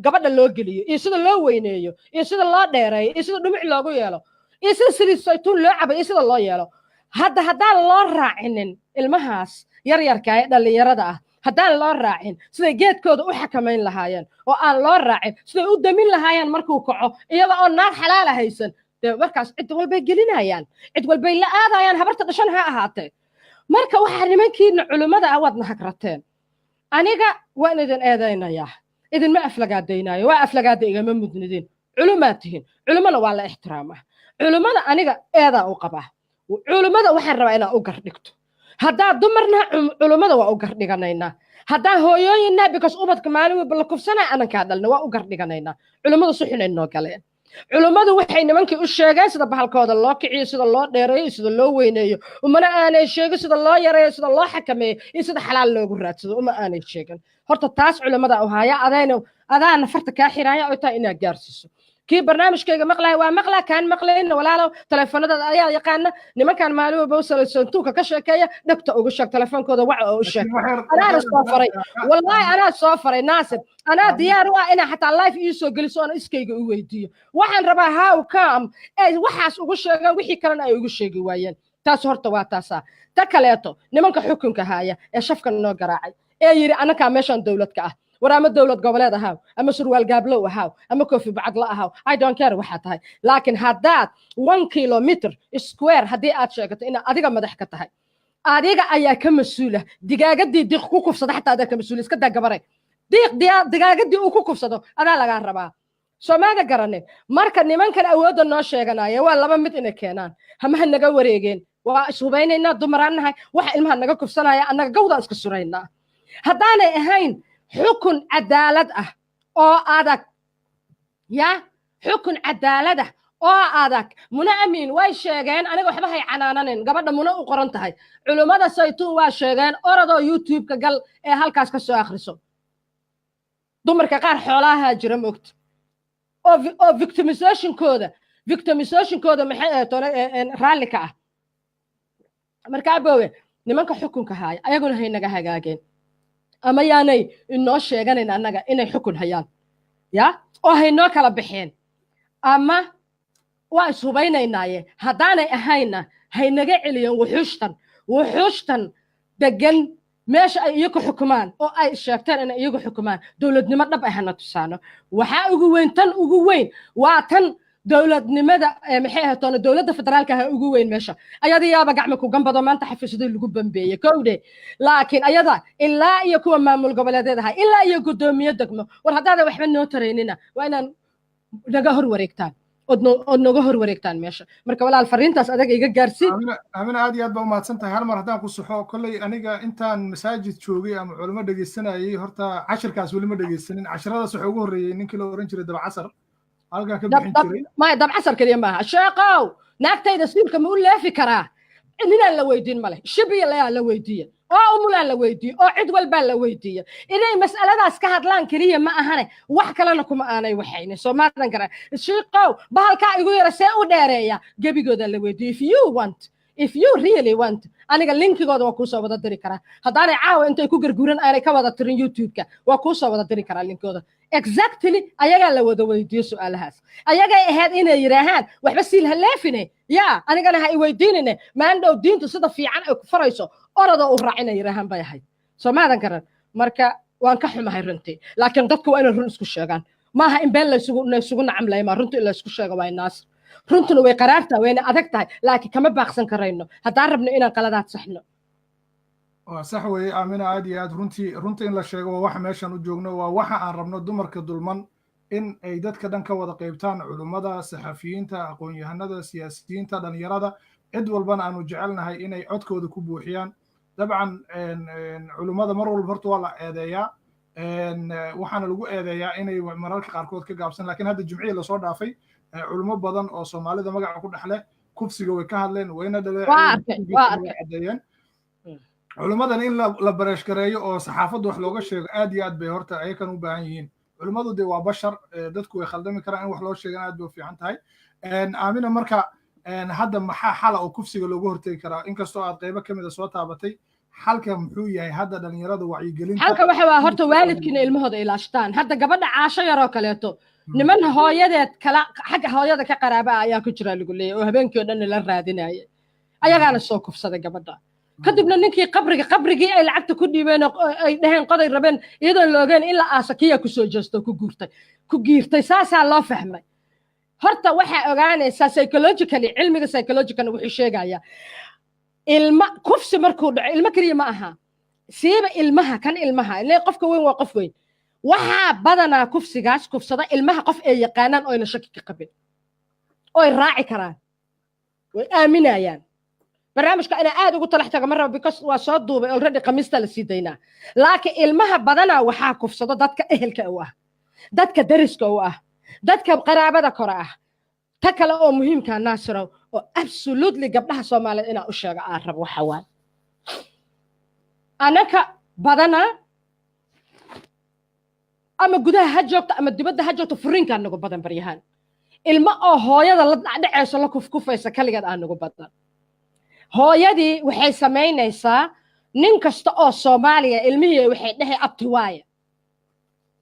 gabadha loo geliyo, iyo sida loo weyneeyo, iyo sida loo dheereeyo, iyo sida dhumuc loogu yeelo, iyo sida saliid saytuun loo cabo, iyo sida loo yeelo, hadda haddaan loo raacinin ilmahaas yaryarka ee dhallinyarada ah, haddaan loo raacin siday geedkooda u xakamayn lahaayeen, oo aan loo raacin siday u damin lahaayeen markuu kaco, iyaga oo naar xalaala haysan, dee markaas cid walbay gelinayaan, cid walbay la aadayaan, habarta dhashan ha ahaatee. Marka waxaa nimankiina culimmada ah, waad nahagrateen. Aniga waan idin eedaynayaa, idinma aflagaadaynaayo, waa aflagaada igama mudnidin. Culumaad tihiin, culimmana waa la ixtiraamaa. Culimmada aniga eedaa u qabaa. Culimmada waxaan rabaa inaan u gardhigto. Haddaa dumarna, culummada waa u gardhiganaynaa. Haddaan hooyooyinnaa, because ubadka maalin walba la kufsanaa anankaa dhalna, waa u gardhiganaynaa. Culummadu si xunay noo galeen. Culummadu waxay nimankii u sheegeen sida bahalkooda loo kiciyo, sida loo dheereeyo, sida loo weyneeyo. Umana aanay sheegin sida loo yareeyo, sida loo xakameeyo, iyo sida xalaal loogu raadsado uma aanay sheegin. Horta taas culimmada u haya, adayna adaana farta kaa xiraaya oo tahay inaad gaarsiiso. Kii barnaamijkayga maqlaya waa maqlaa, kaan maqlayna, walaalow, teleefanadaada ayaa yaqaana. Nimankan maalin walba salaysantuuka ka sheekeeya, dhegta ugu sheeg, telefoonkooda waca oo u sheeg. Anaana soo faray, wallaahi anaa soo faray. Naasir, anaa diyaar u ah inaa xataa live ii soo geliso oona iskayga u weydiiyo. Waxaan rabaa how come ay waxaas ugu sheegaan, wixii kalena ay ugu sheegi waayeen. Taas horta waa taasaa. Ta kaleeto, nimanka xukunka haaya ee shafka noo garaacay ee yidhi annakaa meeshaan dowladka ah. War ama dowlad goboleed ahaaw, ama surwaal gaablow ahaaw, ama koofi bacadla ahaaw, I don't care waxaa tahay, laakiin haddaad 1 kilometer square haddii aad sheegato inaad adiga madax ka tahay, adiga ayaa ka mas-uula. Digaagadii diiq ku kufsada xataa adaa ka mas-uula. Iska daa gabare diiq, digaagadii uu ku kufsado adaa lagaa rabaa. Soomaada garanin? Marka nimankan awoodda noo sheeganaya waa laba mid inay keenaan: hamaha naga wareegeen, waa ishubaynaynaa, dumaraan nahay, waxa ilmaha naga kufsanaya annaga gawdaan iska suraynaa. Haddaanay ahayn xukun cadaalad ah oo adag, ya xukun cadaalad ah oo adag. Muna Amiin way sheegeen, aniga waxba hay canaananin. Gabadha Muna u qoran tahay, culummada saytuun waa sheegeen. Orodoo YouTube-ka gal ee halkaas ka soo akhriso. Dumarka qaar xoolaaha jira, moogta, oo victimizationkooda maxay ahayd raalli ka ah. Marka aboowe, nimanka xukunka haaya ayaguna hay naga hagaageen, ama yaanay inoo sheeganayn annaga inay xukun hayaan ya oo haynoo kala baxeen, ama waa ishubaynaynaaye. Haddaanay ahayna haynaga celiyeen wuxuushtan degan meesha ay iyagu xukumaan oo ay sheegteen inay iyagu xukumaan. Dowladnimo dhab ah hana tusaano. Waxaa ugu weyn, tan ugu weyn waa tan dowladnimada, maxay ahayd toona, dowladda federaalka ah ugu weyn meesha. Ayada yaaba gacmo ku gambado maanta xafiisyadii lagu bambeeyey kowdhe, laakiin ayada ilaa iyo kuwa maamul goboleedyada ahay, ilaa iyo guddoomiye degmo, war haddaadan waxba noo taraynina, waa inaan naga hor wareegtaan ood nooga hor wareegtaan meesha. Marka walaal, fariintaas adaga iga gaarsii. Amina, aad iyo aad baa umahadsan tahay. Hal mar haddaan ku saxo, kolley aniga intaan masaajid joogay ama culimo dhegeysanayay, horta cashirkaas weli ma dhegeysanin. Casharadaas waxaa ugu horreeyey ninkii la oran jiray Dabcasar, halkan ka bixin jiray. Maya, Dabcasar keliya maaha. Sheekow, naagtayda siilka ma u leefi karaa? Ninaan la weydiin male, shibiya la weydiiya oo umulaan la weydiiye oo cid walbaa la weydiiya. Inay mas'aladaas ka hadlaan keliya ma ahane, wax kalena kuma aanay waxaynin. Soo maadan garan? Shiiqow, bahalkaa igu yara see u dheereeya, gebigooda la weydiiyo. If you really want, aniga linkigooda waa kuusoo wada diri karaa. Haddaanay caawa intay ku garguuran aanay ka wada tirin YouTube-ka, waa kuusoo wada diri karaa linkooda. Exactly, ayagaa la wada weydiiyo su-aalahaas. Ayagay ahayd inay yidhaahaan waxba siil ha leefine, yaa anigana ha iweydiinine, maandhow diintu sida fiican ay ku farayso orodoo u raac inay yidhaahaan bay ahayd. Soo maadan garan? Marka waan ka xumahay runtii, laakiin dadku waa inay run isku sheegaan. Maaha in been laysugu nacam laymaa. Runtu in laysku sheego waa naas. Runtuna way qaraartahay, wayna adag tahay, laakiin kama baaqsan karayno haddaan rabno inaan qaladaad saxno. Waa sax weeye, Aamina, aad iyo aad. Runtii, runta in la sheego waa waxa meeshan u joogno, waa waxa aan rabno dumarka dulman in ay dadka dhan ka wada qaybtaan: culummada, saxafiyiinta, aqoon-yahanada, siyaasiyiinta, dhalinyarada, cid walbana aanu jecelnahay inay codkooda ku buuxiyaan. Dabcan culummada mar walba horta waa la eedeeyaa, waxaana lagu eedeeyaa inay mararka qaarkood ka gaabsan, lakiin hadda Jimcihii lasoo dhaafay culummo badan oo Soomaalida magaca ku dhexleh kufsiga way ka hadleen, wayna dhaleeceeyeen. Culummadan in la bareesh gareeyo oo saxaafadda wax looga sheego aad iyo aad bay horta ayakan u baahan yihiin. Culimmadu dee waa bashar, dadku way khaldami karaan, in wax loo sheegana aad bay u fiican tahay. Aamina, marka hadda maxaa xala oo kufsiga looga hortegi karaa? Inkastoo aad qaybo ka mida soo taabatay, xalka muxuu yahay hadda dhalinyarada wacyigelinta? Xalka waxa waa horta waalidkiina ilmahooda ilaashtaan. Hadda gabadha Caasho yaroo kaleeto, niman hooyadeed kala xagga hooyada ka qaraaba ah ayaa ku jira lagu leeyahy, oo habeenkii oo dhan la raadinaya, ayagaana soo kufsaday gabadha. Kadibna ninkii qabriga, qabrigii ay lacagta ku dhiibeen oo ay dhaheen qoday rabeen, iyadoon la ogeyn in la aasa, kiyaa kusoo jeesto, ku guurtay, ku giirtay. Saasaa loo fahmay. Horta waxaa ogaanaysaa psychologically, cilmiga psychologicalna wuxuu sheegayaa ilma kufsi markuu dhaco, ilmo keliya ma aha, siiba ilmaha kan ilmaha ile qofka weyn waa qof weyn. Waxaa badanaa kufsigaas kufsada ilmaha qof ay yaqaanaan, oyna shaki ka qabin, oy raaci karaan, way aaminayaan. Barnaamijka inaa aad ugu talax tago ma rabo, because waa soo duubay already, Khamiista la sii daynaa. Laakiin ilmaha badanaa waxaa kufsado dadka ehelka u ah, dadka dariska u ah, dadka qaraabada kore ah. Ta kale oo muhiimka, Naasirow, oo absolutely gabdhaha Soomaaliyeed inaan u sheego aan rabo waxa waaye: anaka badanaa, ama gudaha ha joogto ama dibadda ha joogto, furiinkaa nagu badan baryahaan. Ilmo oo hooyada la dhacdhacayso, la kufkufaysa kaligeed aa nagu badan. Hooyadii waxay samaynaysaa, nin kasta oo Soomaaliya ilmihii waxay dhehay abti waaye.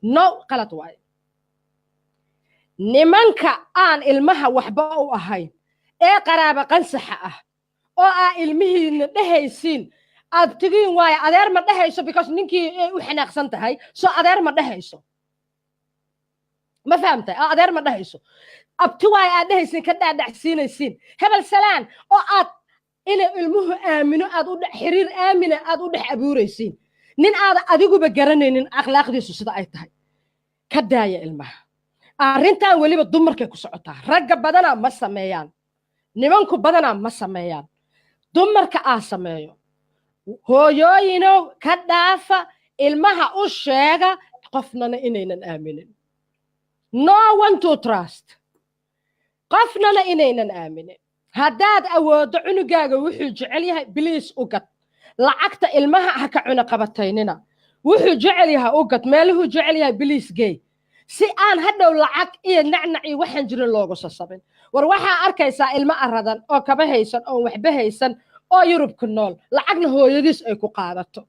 No, qalad waaye. Nimanka aan ilmaha waxba u ahayn ee qaraaba qansaxa ah oo aa ilmihiina dhehaysiin Abtigiin waayo, adeer ma dhehayso, because ninkii ay u xanaaqsan tahay. So adeer ma dhehayso, ma fahamtay? Adeer ma dhehayso. Abti waayo aad dhehaysiin, ka dhaadhacsiinaysiin hebel salaan, oo aad inay ilmuhu aamino, aad u dhex xiriir aamina aad u dhex abuuraysiin nin aada adiguba garanaynin akhlaaqdiisu sida ay tahay. Ka daaya ilmaha arrintan. Weliba dumarkay ku socotaa. Ragga badanaa ma sameeyaan, nimanku badanaa ma sameeyaan, dumarka aa sameeyo. Hooyooyinow, ka dhaafa ilmaha, u sheega qofnana inaynan aaminin, no one to trust, qofnana inaynan aaminin. Haddaad awooddo, cunugaaga wuxuu jecel yahay please u gad. Lacagta ilmaha ha ka cuna qabataynina. Wuxuu jecel yahay u gad, meeluhuu jecel yahay please gey, si aan hadhow lacag iyo nacnac iyo waxaan jirin loogu sasabin. War waxaa arkaysaa ilmo aradan oo kaba haysan, oon waxba haysan, oo Yurubka nool, lacagna hooyadiis ay ku qaadato,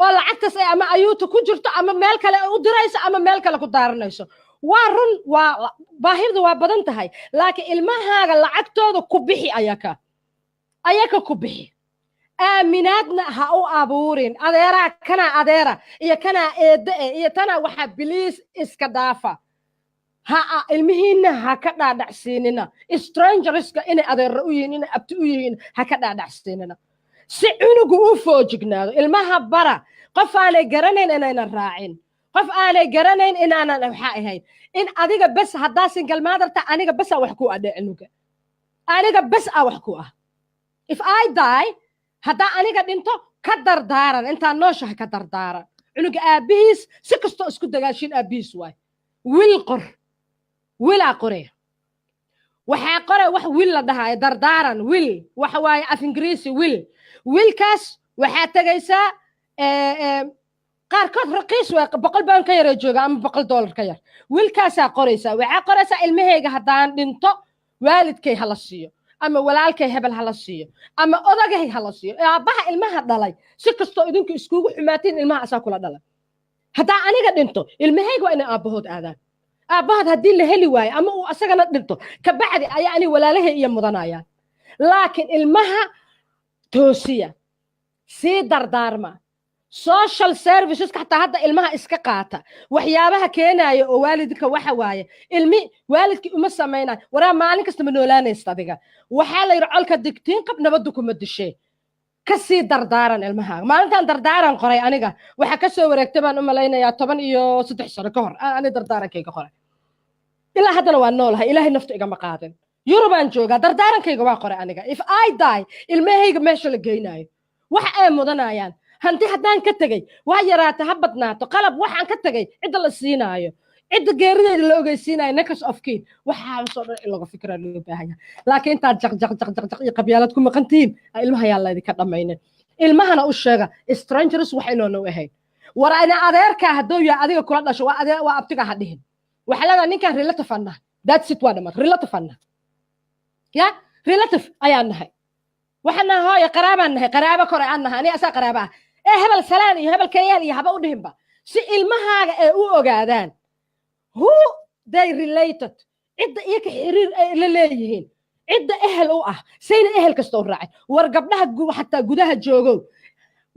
oo lacagtaas ay ama ayuuta ku jirto, ama meel kale u dirayso, ama meel kale ku daaranayso. Waa run, waa baahida, waa badan tahay, laakiin ilmahaaga lacagtooda ku bixi, ayaka ku bixi. Aaminaadna ha u abuurin adeeraa kanaa adeera iyo kanaa eedde e iyo tanaa. Waxaa please iska dhaafa. Ha ilmihiinna ha ka dhaadhacsiinina strangerska inay adeera u yihiin, inay abti u yihiin, ha ka dhaadhacsiinina, si cunugu u foojignaado. Ilmaha bara qof aanay garanayn inaynan raacin, qof aanay garanayn inaanan waxa ahayn in adiga bes. Haddaa single mother-ta, aniga bes aa wax ku adhe cunuga, aniga bes aa wax ku ah. If I die, haddaa aniga dhinto, ka dardaaran intaan nooshahay, ka dardaaran cunuga aabbihiis. Si kastoo isku dagaashin, aabbihiis waay. Will qor, willaa qore, waxaa qore wax will la dhahaayo, dardaaran. Will waxa waaye af Ingiriisi will. Willkaas waxaa tegaysaa, qaarkood raqiis waa, £100 ka yaree jooga ama $100 ka yar. Willkaasaa qoraysaa. Waxaa qoraysaa: ilmahayga haddaan dhinto, waalidkay hala siiyo, ama walaalkay hebel hala siiyo, ama odagay hala siiyo, aabbaha ilmaha dhalay. Si kastoo idinku iskugu xumaatiin, ilmaha asaa kula dhalay. Haddaa aniga dhinto, ilmahayga waa inay aabbahood aadaan. Aabbahood haddii la heli waayo ama uu asagana dhinto, kabacdi ayaa ani walaalahay iyo mudanayaan. Laakiin ilmaha toosiya, sii dardaarma. Social serviceska xataa hadda ilmaha iska qaata. Waxyaabaha keenaya oo waalidka waxa waaye, ilmi waalidkii uma samaynayo. Waraa, maalin kasta ma noolaanaysta adiga. Waxaa la yidhi: colka digtiin qab, nabaddu kuma dishee. Ka sii dardaaran ilmahaaga. Maalintan dardaaran qoray aniga waxaa ka soo wareegtay, baan u malaynayaa, 13 sano ka hor ani dardaarankayga qoray. Ilaa haddana waa noolahay, Ilaahay naftu igama qaadin, Yurubaan joogaa. Dardaarankayga waa qoray aniga: if I die, ilmahayga meesha la geynaayo, wax ay mudanayaan, hanti haddaan ka tegey, waa yaraata ha badnaato, qalab waxaan ka tegay, cidda la siinaayo, cidda geerideeda la ogeysiinayo, next of kin, waxaasoo dhan in laga fikiraa loo baahan yahay. Laakiin intaad jaq jaq jaq jaq jaq iyo qabyaalad ku maqan tihiin, ilmaha yaa laydinka dhammaynin. Ilmahana u sheega strangers wax inoona u ahayn. War ina adeerkaa hadduu yahay adiga kula dhasho, waa adeer, waa abtiga ha dhihin. Waxaa leedahay ninkaan relative aan nahay, that's it, waa dhammaad. Relative aan nahay, ya relative ayaan nahay. Waxaan nahay hooyo, qaraabaan nahay, qaraabo kore aan nahay, ani asaa qaraaba ah. Ee hebel salaan iyo hebel keeyaan iyo haba u dhihinba, si ilmahaaga ay u ogaadaan who they related, cidda iyaga xiriir ay la leeyihiin, cidda ehel u ah, sayna ehel kasta u raacin. War gabdhaha xataa gudaha joogow,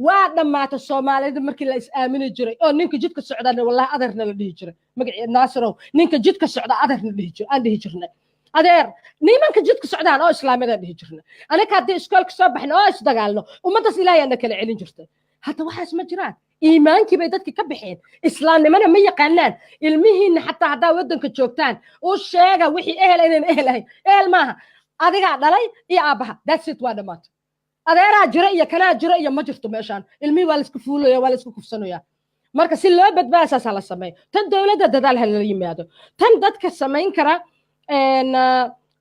waa dhammaata Soomaalida markii la is aamini jiray, oo ninka jidka socdana wallahi adeerna la dhihi jiray. Magaci Naasirow, ninka jidka socda adeerna dhihi jir, aan dhihi jirnay adeer. Nimanka jidka socdaan oo islaamiyadaan dhihi jirnay. Aniga haddii iskoolka soo baxno oo isdagaalno, ummaddaas Ilaahay na kala celin jirtay. Hadda waxaas ma jiraan. Iimaankii bay dadki ka baxeen, islaamnimana ma yaqaanaan. Ilmihiinna xataa haddaa waddanka joogtaan, u sheega wixii ehel inaan ehel ahayn. Ehel maaha, adigaa dhalay iyo aabbaha, that's it, waa dhammaatay. Adeeraa jira iyo kanaa jira iyo ma jirto meeshaan. Ilmihii waa laisku fuulaya, waa laisku kufsanaya. Marka si loo badbaada, saasaa la sameeyo. Tan dowladda dadaal ha lala yimaado, tan dadka samayn kara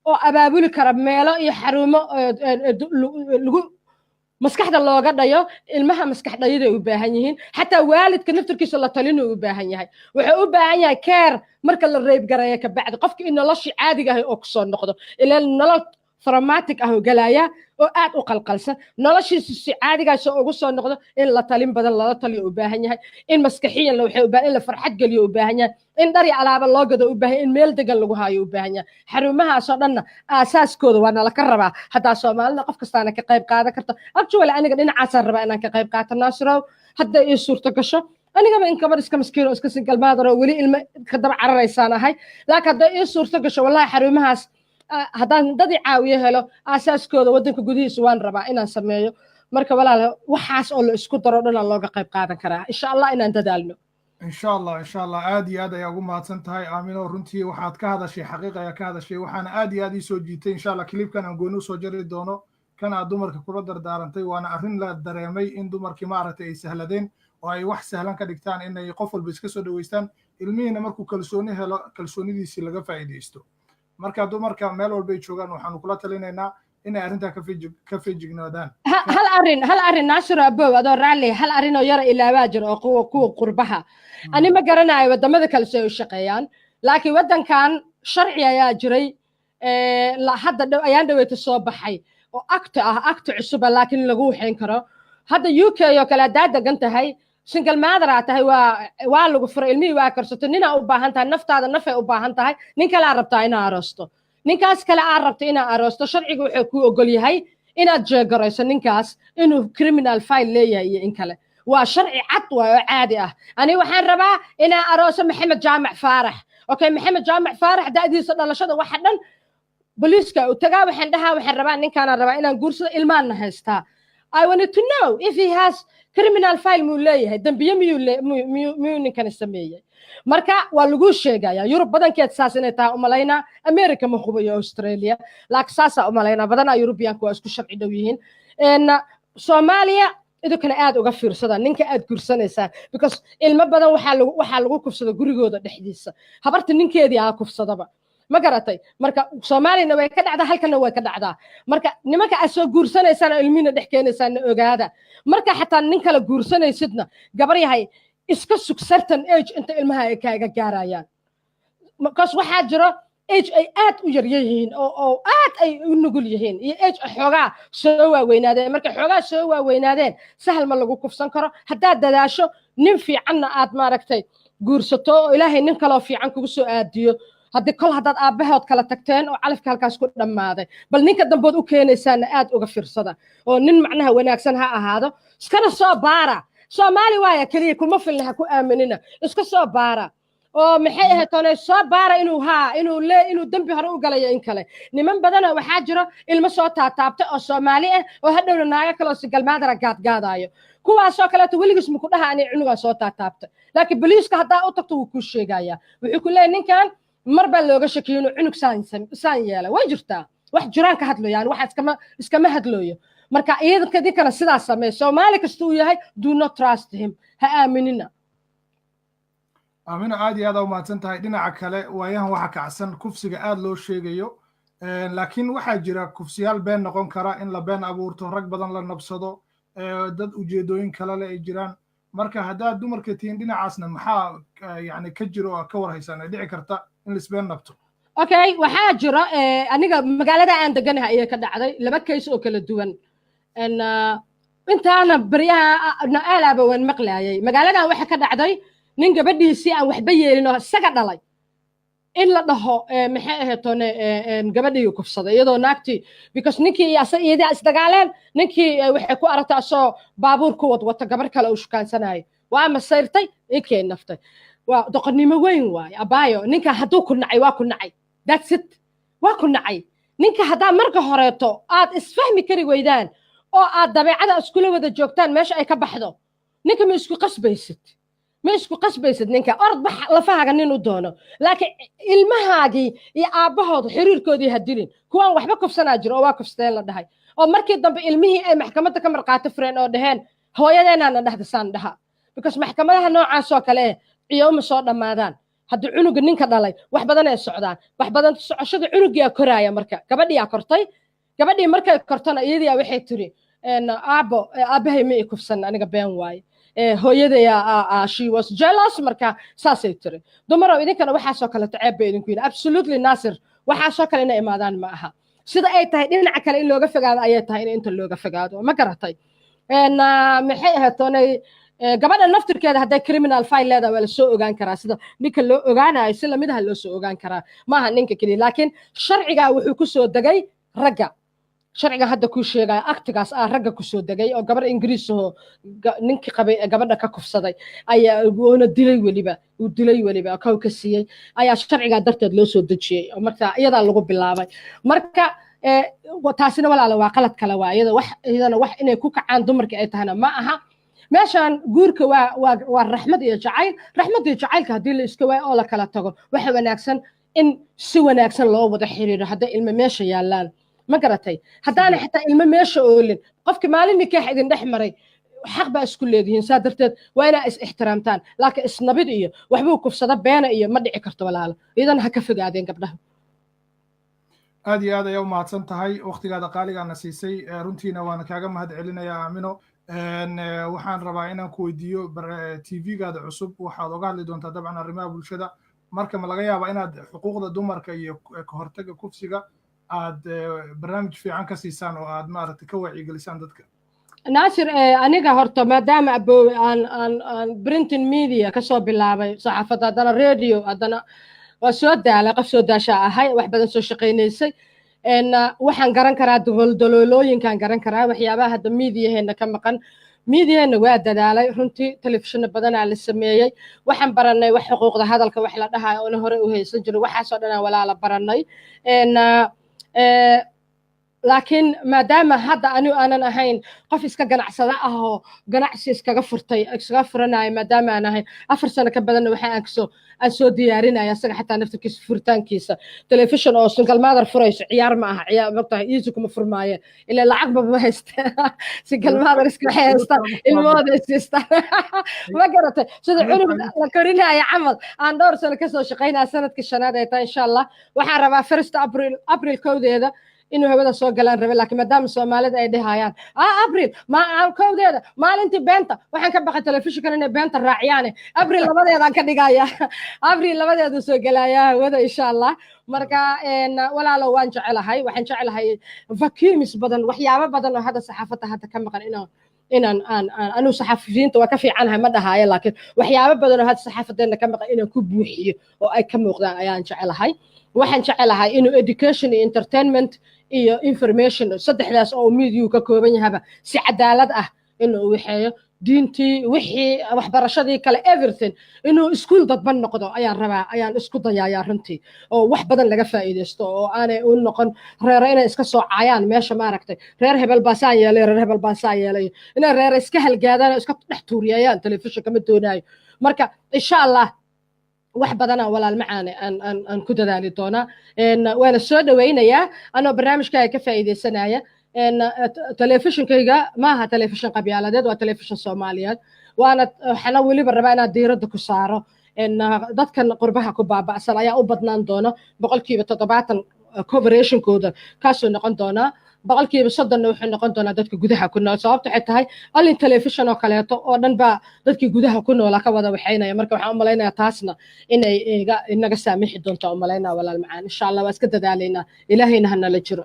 oo abaabuli kara meelo iyo xarumo lagu maskaxda looga dhayo ilmaha. Maskax dhayiday u baahan yihiin. Xataa waalidka naftirkiisa la talinuu u baahan yahay. Wuxuu u baahan yahay care marka la rape gareeyo kabacdi, qofka in noloshii caadiga ahay oo kusoo noqdo, ilaan nolol traumatic ah oo galaya oo aad u qalqalsan. Noloshiisu si caadigaas ugu soo noqdo, in la talin badan lala taliyo u baahan yahay, in maskaxiyan waxay u baahan, in la farxad geliyo u baahan yahay, in dhar iyo alaaba loo gado u baahan yahay, in meel degan lagu haayo u baahan yahay. Xarumahaasoo dhanna aasaaskooda waa nala ka rabaa haddaa Soomaalida, qof kastaana ka qayb qaadan karto. Actually, aniga dhinacaasaan rabaa inaan ka qayb qaato, Naasirow, hadda ii suurto gasho. Anigaba in gabadh iska maskiin oo iska single mother oo weli ilmo ka daba cararaysaan ahay, laakiin hadday ii suurto gasho, wallahi, xarumahaas haddaan dad i caawiyo helo, aasaaskooda waddanka gudihiisa waan rabaa inaan sameeyo. Marka walaal, waxaas oo la isku daro dhanaa looga qayb qaadan karaa, insha Allah, inaan dadaalno. Insha Allah, insha Allah. Aad iyo aad ayaa ugu mahadsan tahay, Aamino. Runtii waxaad ka hadashay xaqiiq ayaa ka hadashay, waxaana aad iyo aad ii soo jiitay, insha Allah, clipkan aan gooni usoo jari doono, kan aad dumarka kula dardaarantay. Waana arrin la dareemay in dumarkii, maaragtay, ay sahladeen oo ay wax sahlan ka dhigtaan inay qof walba iska soo dhaweystaan, ilmihiina markuu kalsooni helo, kalsoonidiisii laga faa'iidaysto. Marka dumarka meel walbay joogaan, waxaanu kula talinaynaa inay arrintaa ka feejignaadaan. Hal arrin, hal arrin, Naasir abow, adoo raalli, hal arrin oo yara ilaabaa jira oo kuwa qurbaha. Ani ma garanayo waddamada kale si ay u shaqeeyaan, laakiin waddankan sharci ayaa jiray hadda ayaan dhaweyta soo baxay oo act ah, act cusuba, laakiin lagu waxayn karo. Hadda UK oo kale haddaad degan tahay, single mother aa tahay, waa lagu furay, ilmihii waa karsato, ninaa u baahan tahay, naftaada nafay u baahan tahay, nin kalaa rabtaa inaa aroosto. Ninkaas kale aad rabto inaa aroosto, sharciga wuxuu kuu ogol yahay inaad jeegarayso ninkaas inuu criminal file leeyahay iyo in kale. Waa sharci cad waay oo caadi ah. Ani waxaan rabaa inaan arooso Maxamed Jaamac Faarax. Okay, Maxamed Jaamac Faarax, da'diisa, dhalashada, waxa dhan booliiska u tagaa. Waxaan dhahaa, waxaan rabaa ninkaanaan rabaa inaan guursado, ilmaanna haystaa. I wanted to know if he has criminal file, muu leeyahay dembiye, miyuu ninkani sameeyey? Marka waa laguu sheegaya. Yurub badankeed saas inay tahay umalaynaa. America ma hubayo, Australia, laakiin saasaa umalaynaa. Badanaa Yurubiyaanka waa isku sharci dhow yihiin. Soomaaliya idinkana aad uga fiirsada ninka aad guursanaysaan, because ilmo badan waxaa lagu kufsada gurigooda dhexdiisa, habarta ninkeedii aa kufsadaba, ma garatay? Marka Soomaaliyana way ka dhacdaa, halkana way ka dhacdaa. Marka nimanka aad soo guursanaysaan oo ilmihiina dhex keenaysaanna ogaada. Marka xataa nin kale guursanaysidna, gabar yahay, iska sug certain age inta ilmaha ay kaaga gaarayaan, because waxaa jiro age ay aad u yaryar yihiin oo aad ay u nugul yihiin iyo age ay xoogaa soo waaweynaadeen. Markay xoogaa soo waaweynaadeen, sahal ma lagu kufsan karo haddaad dadaasho, nin fiicanna aad, maaragtay, guursato oo Ilaahay nin kaloo fiican kugu soo aadiyo. Haddii kol haddaad aabbahood kala tagteen oo calafka halkaas ku dhammaaday, bal ninka dambood u keenaysaana aad uga fiirsada oo nin macnaha wanaagsan ha ahaado. Iskana soo baara. Soomaali waaya keliya kuma filna, ha ku aaminina. Iska soo baara oo, maxay ahayd toonay, soo baara inuu haa inuu le inuu dembi hore u galayo in kale. Niman badana waxaa jiro ilmo soo taataabtay oo Soomaali ah oo hadhowna naago kaloo single mother ah gaadgaadaayo. Kuwaasoo kaleeto weligiis maku dhaha ani cunugaa soo taataabtay, laakiin boliiska haddaa u tagto, wuu kuu sheegayaa. Wuxuu ku leeyahy ninkan mar baa looga shakiyo inuu cunug saan yeelay. Way jirtaa, wax jiraan ka hadlayaan, waxa iskama hadlooyo. Marka iyadka idinkana sidaas sameey. Soomaali kasta uu yahay, do not trust him, ha aaminina. Aamino, aad iyo aad aa umahadsan tahay. Dhinaca kale, waayahan waxa kacsan kufsiga aad loo sheegayo, laakiin waxaa jira kufsiyaal been noqon kara, in la been abuurto, rag badan la nabsado, dad ujeedooyin kale le ay jiraan. Marka haddaad dumarka tihiin, dhinacaasna maxaa yani ka jiro oo ka war haysaan ay dhici karta in laisbeen nabto? Okay, waxaa jiro, aniga magaalada aan deganahay ayay ka dhacday laba case oo kala duwan. Intaana baryaha aalaaba waan maqlaayay. Magaaladan waxa ka dhacday nin gabadhiisii aan waxba yeelin oo isaga dhalay in la dhaho, maxay ahayd toone, gabadhii kufsaday, iyadoo naagtii, because ninkii iyadii isdagaaleen. Ninkii waxay ku aragtay asoo baabuur ku wadwata gabar kale uu shukaansanayo. Waa masayrtay, ninkii naftay. Waa doqonnimo weyn waaye, abaayo. Ninka hadduu ku nacay, waa ku nacay, that's it, waa ku nacay. Ninka haddaa marka horeeto aad isfahmi kari weydaan oo aad dabeecada iskula wada joogtaan, meesha ay ka baxdo, ninka ma isku qasbaysid, ma isku qasbaysid. Ninka orod bax, lafahaaga nin u doono, laakiin ilmahaagii iyo aabbahooda xiriirkoodii ha dilin. Kuwaan waxba kufsanaa jiro oo waa kufsadeen la dhahay, oo markii dambe ilmihii ay maxkamadda ka marqaato fureen oo dhaheen, hooyadeenaana dhahda saan dhaha, because maxkamadaha noocaas oo kale eh ciyowma soo dhammaadaan. Haddii cunuga ninka dhalay wax badan ay socdaan, wax badan socoshada cunugiyaa koraaya. Marka gabadhiyaa kortay. Gabadhii markay kortona, iyadiyaa waxay tiri, aabbo, aabbahay ma i kufsan, aniga been waaye, hooyadaya, she was jealous. Marka saasay tiri. Dumarow, idinkana waxaasoo kaleto ceeb bay idinku yihin. Absolutely, Nasir, waxaasoo kale inay imaadaan ma aha. Sida ay tahay dhinaca kale in looga fogaado ayay tahay in inta looga fogaado, ma garatay? Maxay ahayd toonay, gabadha naftirkeeda hadday criminal file leedahay waa lasoo ogaan karaa. Sida ninka loo ogaanayo si lamid aha loo soo ogaan karaa. Maaha ninka keliya, laakiin sharcigaa wuxuu ku soo degay ragga. Sharciga hadda kuu sheegaya, actigaas ah, ragga kusoo degay oo gabar Ingiriis ahoo ninkii qabay ee gabadha ka kufsaday ayaa oona dilay, weliba uu dilay, weliba kow ka siiyey, ayaa sharcigaa darteed loo soo dejiyey oo marka iyadaa lagu bilaabay. Marka taasina, walaala, waa qalad kale. Waa iyada wax, iyadana wax inay ku kacaan dumarka ay tahana ma aha. Meeshan guurka waa raxmad iyo jacayl. Raxmad iyo jacaylka haddii la iska waayo oo la kala tago, waxa wanaagsan in si wanaagsan loo wada xiriiro hadday ilmo meesha yaallaan, ma garatay? Haddaana xitaa ilmo meesha oolin, qofki maalin nikaax idin dhex maray, xaq baa isku leedihiin. Saa darteed waa inaa is ixtiraamtaan, laakiin isnabid iyo waxbuu kufsada beena iyo ma dhici karto, walaalo. Iyadana ha ka fogaadeen gabdhaha. Aad iyo aad ayaa u mahadsan tahay. Waktigaada qaaligaana siisay runtiina waana kaaga mahad celinayaa, Aamino. Waxaan rabaa inaan ku weydiiyo, TV-gaada cusub waxaad oga hadli doontaa dabcan arrimaha bulshada. Marka ma laga yaabaa inaad xuquuqda dumarka iyo kahortaga kufsiga aad barnaamij fiican ka siisaan oo aad maaragtay ka wacyigelisaan dadka? Naasir, aniga horta maadaama aboowe aan printing media kasoo bilaabay saxaafadda, haddana radio, haddana waa soo daalay, qof soo daashaa ahay, wax badan soo shaqaynaysay, waxaan garan karaa daloolooyinkaan garan karaa waxyaabaha hadda miidiyaheena ka maqan. Miidiyaheena waa dadaalay runtii, telefishinno badanaa la sameeyey. Waxaan baranay wax xuquuqda hadalka wax la dhahayo oona hore u haysan jirin. Waxaasoo dhan aan walaala baranay, laakiin maadaama hadda anigu aanan ahayn qof iska ganacsada ah oo ganacsi iskaga furtay, iskaga furanaya, maadaama aan ahayn 4 sano ka badanna waxa aan kasoo aan soo diyaarinaya asaga xataa naftirkiisa furitaankiisa. Telefishon oo single mother furayso ciyaar ma aha, ciyaar mogtahay, easy kuma furmaaye, ilaa lacagba ma haysta. Single mother iska waxay haystaan ilmahooda isiistaan, ma garatay? Sida cunug la korinaya camal aan dhowr sano kasoo shaqaynaya, sanadkii shanaad ay tahay. Insha Allah waxaan rabaa first April, April 1deeda inuu hawada soo galaan rabe, laakiin maadaama Soomaalida ay dhehayaan Abril ma 1deeda maalintii beenta, waxaan ka baqay telefishinkan inay beenta raaciyaane. Abril 2deedaan ka dhigaya, Abril 2deedu soo gelaya hawada, insha Allah. Marka walaalo, waan jecelahay, waxaan jecelahay vacuums badan, waxyaabo badan oo hadda saxaafadda hadda ka maqan inaan aan aan anigu saxafiyiinta waa ka fiicanahay ma dhahaayo, laakiin waxyaabo badan oo hadda saxaafadeena ka maqan inaan ku buuxiyo oo ay ka muuqdaan ayaan jecelahay. Waxaan jecelahay inuu education iyo entertainment iyo information, saddexdaas oo mediyu ka kooban yahaba, si cadaalad ah inuu waxeeyo diintii, wixii waxbarashadii kale, everything, inuu iskuul dadban noqdo ayaan rabaa, ayaan isku dayayaa runtii, oo wax badan laga faa'iidaysto oo aanay u noqon reero inay iska soo caayaan meesha, maaragtay, reer hebel baa saan yeelay, reer hebel baa saan yeelay, inay reero iska halgaadaan oo iska dhex tuuriyayaan telefishinka ma doonaayo. Marka insha Allah wax badanaa, walaal macaane, aan ku dadaali doonaa. Waana soo dhawaynayaa anoo barnaamijkaaga ka faa'iidaysanaya. Telefishinkayga maaha telefishin qabyaaladeed, waa telefishin Soomaaliyeed. Waana waxaana weliba rabaa inaad diiradda ku saaro dadkan qurbaha ku baaba'san ayaa u badnaan doona. 70% coverationkooda kaasuu noqon doonaa, 30%na wuxuu noqon doonaa dadka gudaha ku nool. Sababta waxay tahay alin telefishon oo kaleeto oo dhan baa dadkii gudaha ku noolaa ka wada waxaynaya. Marka waxaan u malaynayaa taasna inay iga inaga saamixi doonto u malaynaya, walaal macaan. Insha Allah waa iska dadaalaynaa, Ilaahayna ha nala jiro.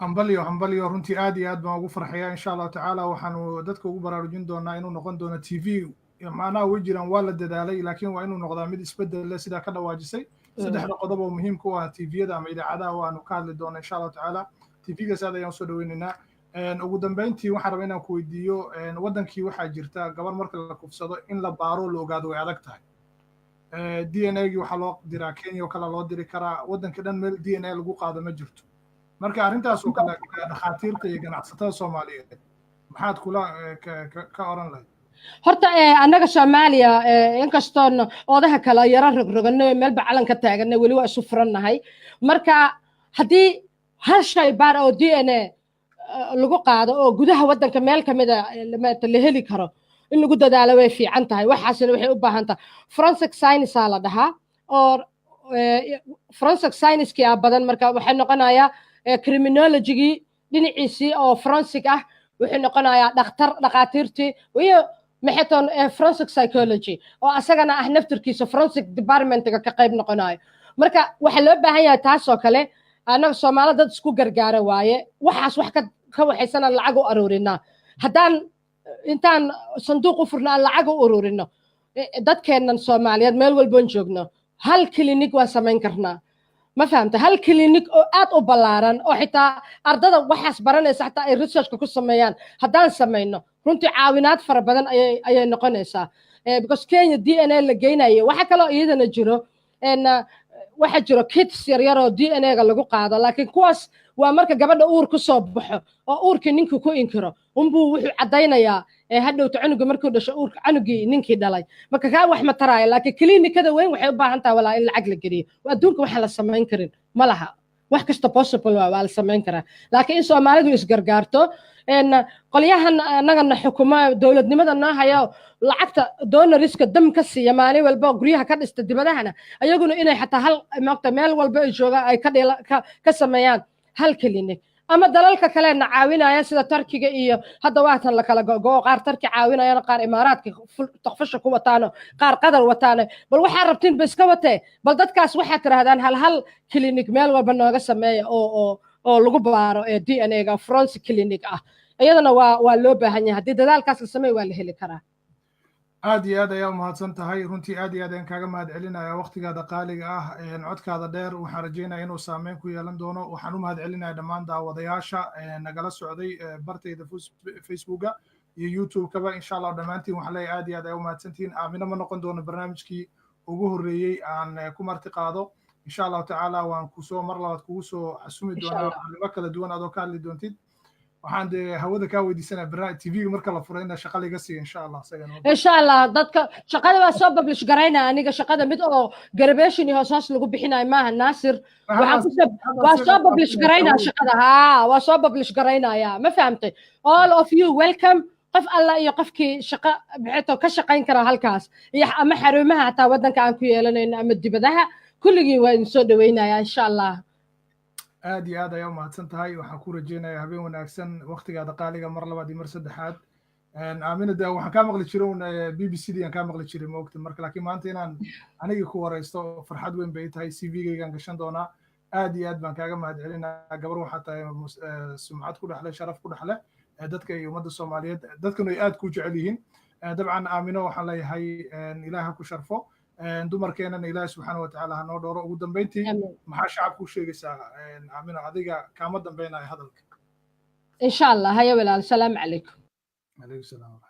Hambalyo, hambalyo. Runtii aad iyo aad baan ugu farxaya. Insha Allahu tacaala waxaanu dadka ugu baraarujin doonaa inuu noqon doono TV macnaha way jiraan, waa la dadaalay, laakiin waa inuu noqdaa mid isbedel leh, sidaa ka dhawaajisay. Saddexda qodob oo muhiimka u ah TV-yada ama idaacadaha waanu ka hadli doonaa, insha Allahu tacaala. TV-gaas aad ayaan usoo dhaweynaynaa. Ugu dambeyntii waxaan rabaa inaan ku weydiiyo, waddankii waxaa jirta gabar marka la kufsado in la baaro, la ogaado way adag tahay. DNA-gii waxaa loo diraa Kenya oo kale loo diri karaa, waddanka dhan meel DNA lagu qaado ma jirto. Marka arrintaas oo kale dhakhaatiirta iyo ganacsatada Soomaaliyeed maxaad kula ka oran lahayd? Horta annaga Soomaaliya, inkastoon oodaha kale yaro rogroganay, meelba calan ka taaganay, weli waa isu furannahay. Marka haddii hal shay baar oo DNA lagu qaado oo gudaha waddanka meel ka mida la heli karo, in lagu dadaalo way fiican tahay. Waxaasina waxay u baahan tahay forensic science aa la dhahaa, oo forensic science-kii aa badan. Marka waxay noqonayaa criminologygii dhinaciisii oo forensic ah, wuxuu noqonayaa dhakhtar, dhakhaatiirtii, iyo maxay forensic psychology oo asagana ah naftirkiisa forensic departmentga ka qayb noqonayo. Marka waxaa loo baahan yahay taasoo kale Annaga Soomaali dad isku gargaara waaye. Waxaas wax ka waxaysana lacag u aruurinaa. Haddaan intaan sanduuq u furno aan lacag u ururino dadkeennan Soomaaliyeed meel walboon joogno, hal clinic waan samayn karnaa, ma fahamta? Hal clinic oo aad u ballaaran oo xitaa ardada waxaas baranaysa xataa ay researchka ku sameeyaan haddaan samayno, runtii caawinaad fara badan ayay noqonaysaa, because Kenya DNA la geynayo. Waxa kaloo iyadana jiro, waxaa jiro kits yaryar oo DNA-ga lagu qaado, laakiin kuwaas waa marka gabadha uur ku soo baxo oo uurkii ninkii ku inkiro unbuu wuxuu caddaynayaa hadhowta cunuga markuu dhasho uurka cunugii ninkii dhalay. Marka kaa wax ma taraayo, laakiin klinikada weyn waxay u baahan tahay walaa in lacag la geliyo. Adduunka waxaan la samayn karin ma laha, wax kasta possible waa la samayn karaa, laakiin in Soomaalidu isgargaarto. Qolyahan annagana xukuma, dowladnimada noo hayo, lacagta donorska dam ka siiya maalin walba, guryaha ka dhista dibadahana, ayaguna inay xataa hal maogta meel walba ay joogaan ay ka sameeyaan hal clinic, ama dalalka kalena caawinaya sida Tarkiga iyo hadda waatan la kala gogo, qaar Tarki caawinayana, qaar Imaaraadka taqfasha ku wataano, qaar Qatar wataano. Bal waxaa rabtiin ba iska watee, bal dadkaas waxaad tidhahdaan hal hal clinic meel walba nooga sameeya oo lagu baaro ee DNA-ga, forensic clinic ah. Iyadana waa loo baahan yahay. Haddii dadaalkaas la sameeyo, waa la heli karaa. Aad iyo aad ayaa umahadsan tahay. Runtii aad iyo aad ayaan kaaga mahad celinaya waqtigaada qaaliga ah. Codkaada dheer waxaan rajeynaya inuu saameyn ku yeelan doono. Waxaan u mahad celinaya dhammaan daawadayaasha nagala socday bartayda Facebooka iyo YouTube-kaba. Insha Allah dhammaantiin waxaan leeyahay aad iyo aad ayaa umahadsantihiin. Aamino ma noqon doono barnaamijkii ugu horreeyey aan ku marti qaado. Insha Allahu tacaala waan kusoo mar labaad kugu soo xasumi doonaa arrimo kala duwan adoo ka hadli doontid. Waxaan dee hawada kaa weydiisanaya barnaamij TV-ga marka la furo ina shaqa liga siiyo, insha Allah isagana. Insha Allah dadka shaqada waa soo publish garayna. Aniga shaqada mid oo garabeshin iyo hoos hoos lagu bixinayo maaha, Naasir. Waxaan kusoo waa soo publish garaynaa shaqada, haa, waa soo publish garaynaya, ma fahamtay? All of you welcome. Qof alla iyo qofkii shaqo maxayto ka shaqayn karaa halkaas iyo ama xarumaha xataa waddanka aan ku yeelanayno ama dibadaha, kulligii waa idin soo dhaweynaya, insha Allah. Aad iyo aad ayaa umahadsan tahay. Waxaan ku rajeynayaa habeen wanaagsan. Waqtigaada qaaliga mar labaad iyo mar saddexaad, Aamina. De waxaan kaa maqli jiray un BBC d aan kaa maqli jiray, maogta? Marka laakiin maanta inaan anigii ku wareysto farxad weyn bay tahay. CV-gaygaan gashan doonaa. Aad iyo aad baan kaaga mahad celinaa. Gabar waxaa tahay sumcad ku dhexle, sharaf ku dhexle dadka iyo ummadda Soomaaliyeed, dadkanu ay aad ku jecel yihiin. Dabcan Aamino waxaan leeyahay Ilaah ha ku sharfo, dumarkeenana Ilaahi subxaana wa tacaala ha noo dhooro. Ugu dambeyntii, maxaa shacabka u sheegaysaa, Aamino? Adiga kaama dambeynaya hadalka. Insha Allah. Haya walaal, salaamu calaykum. Calaykum salaam.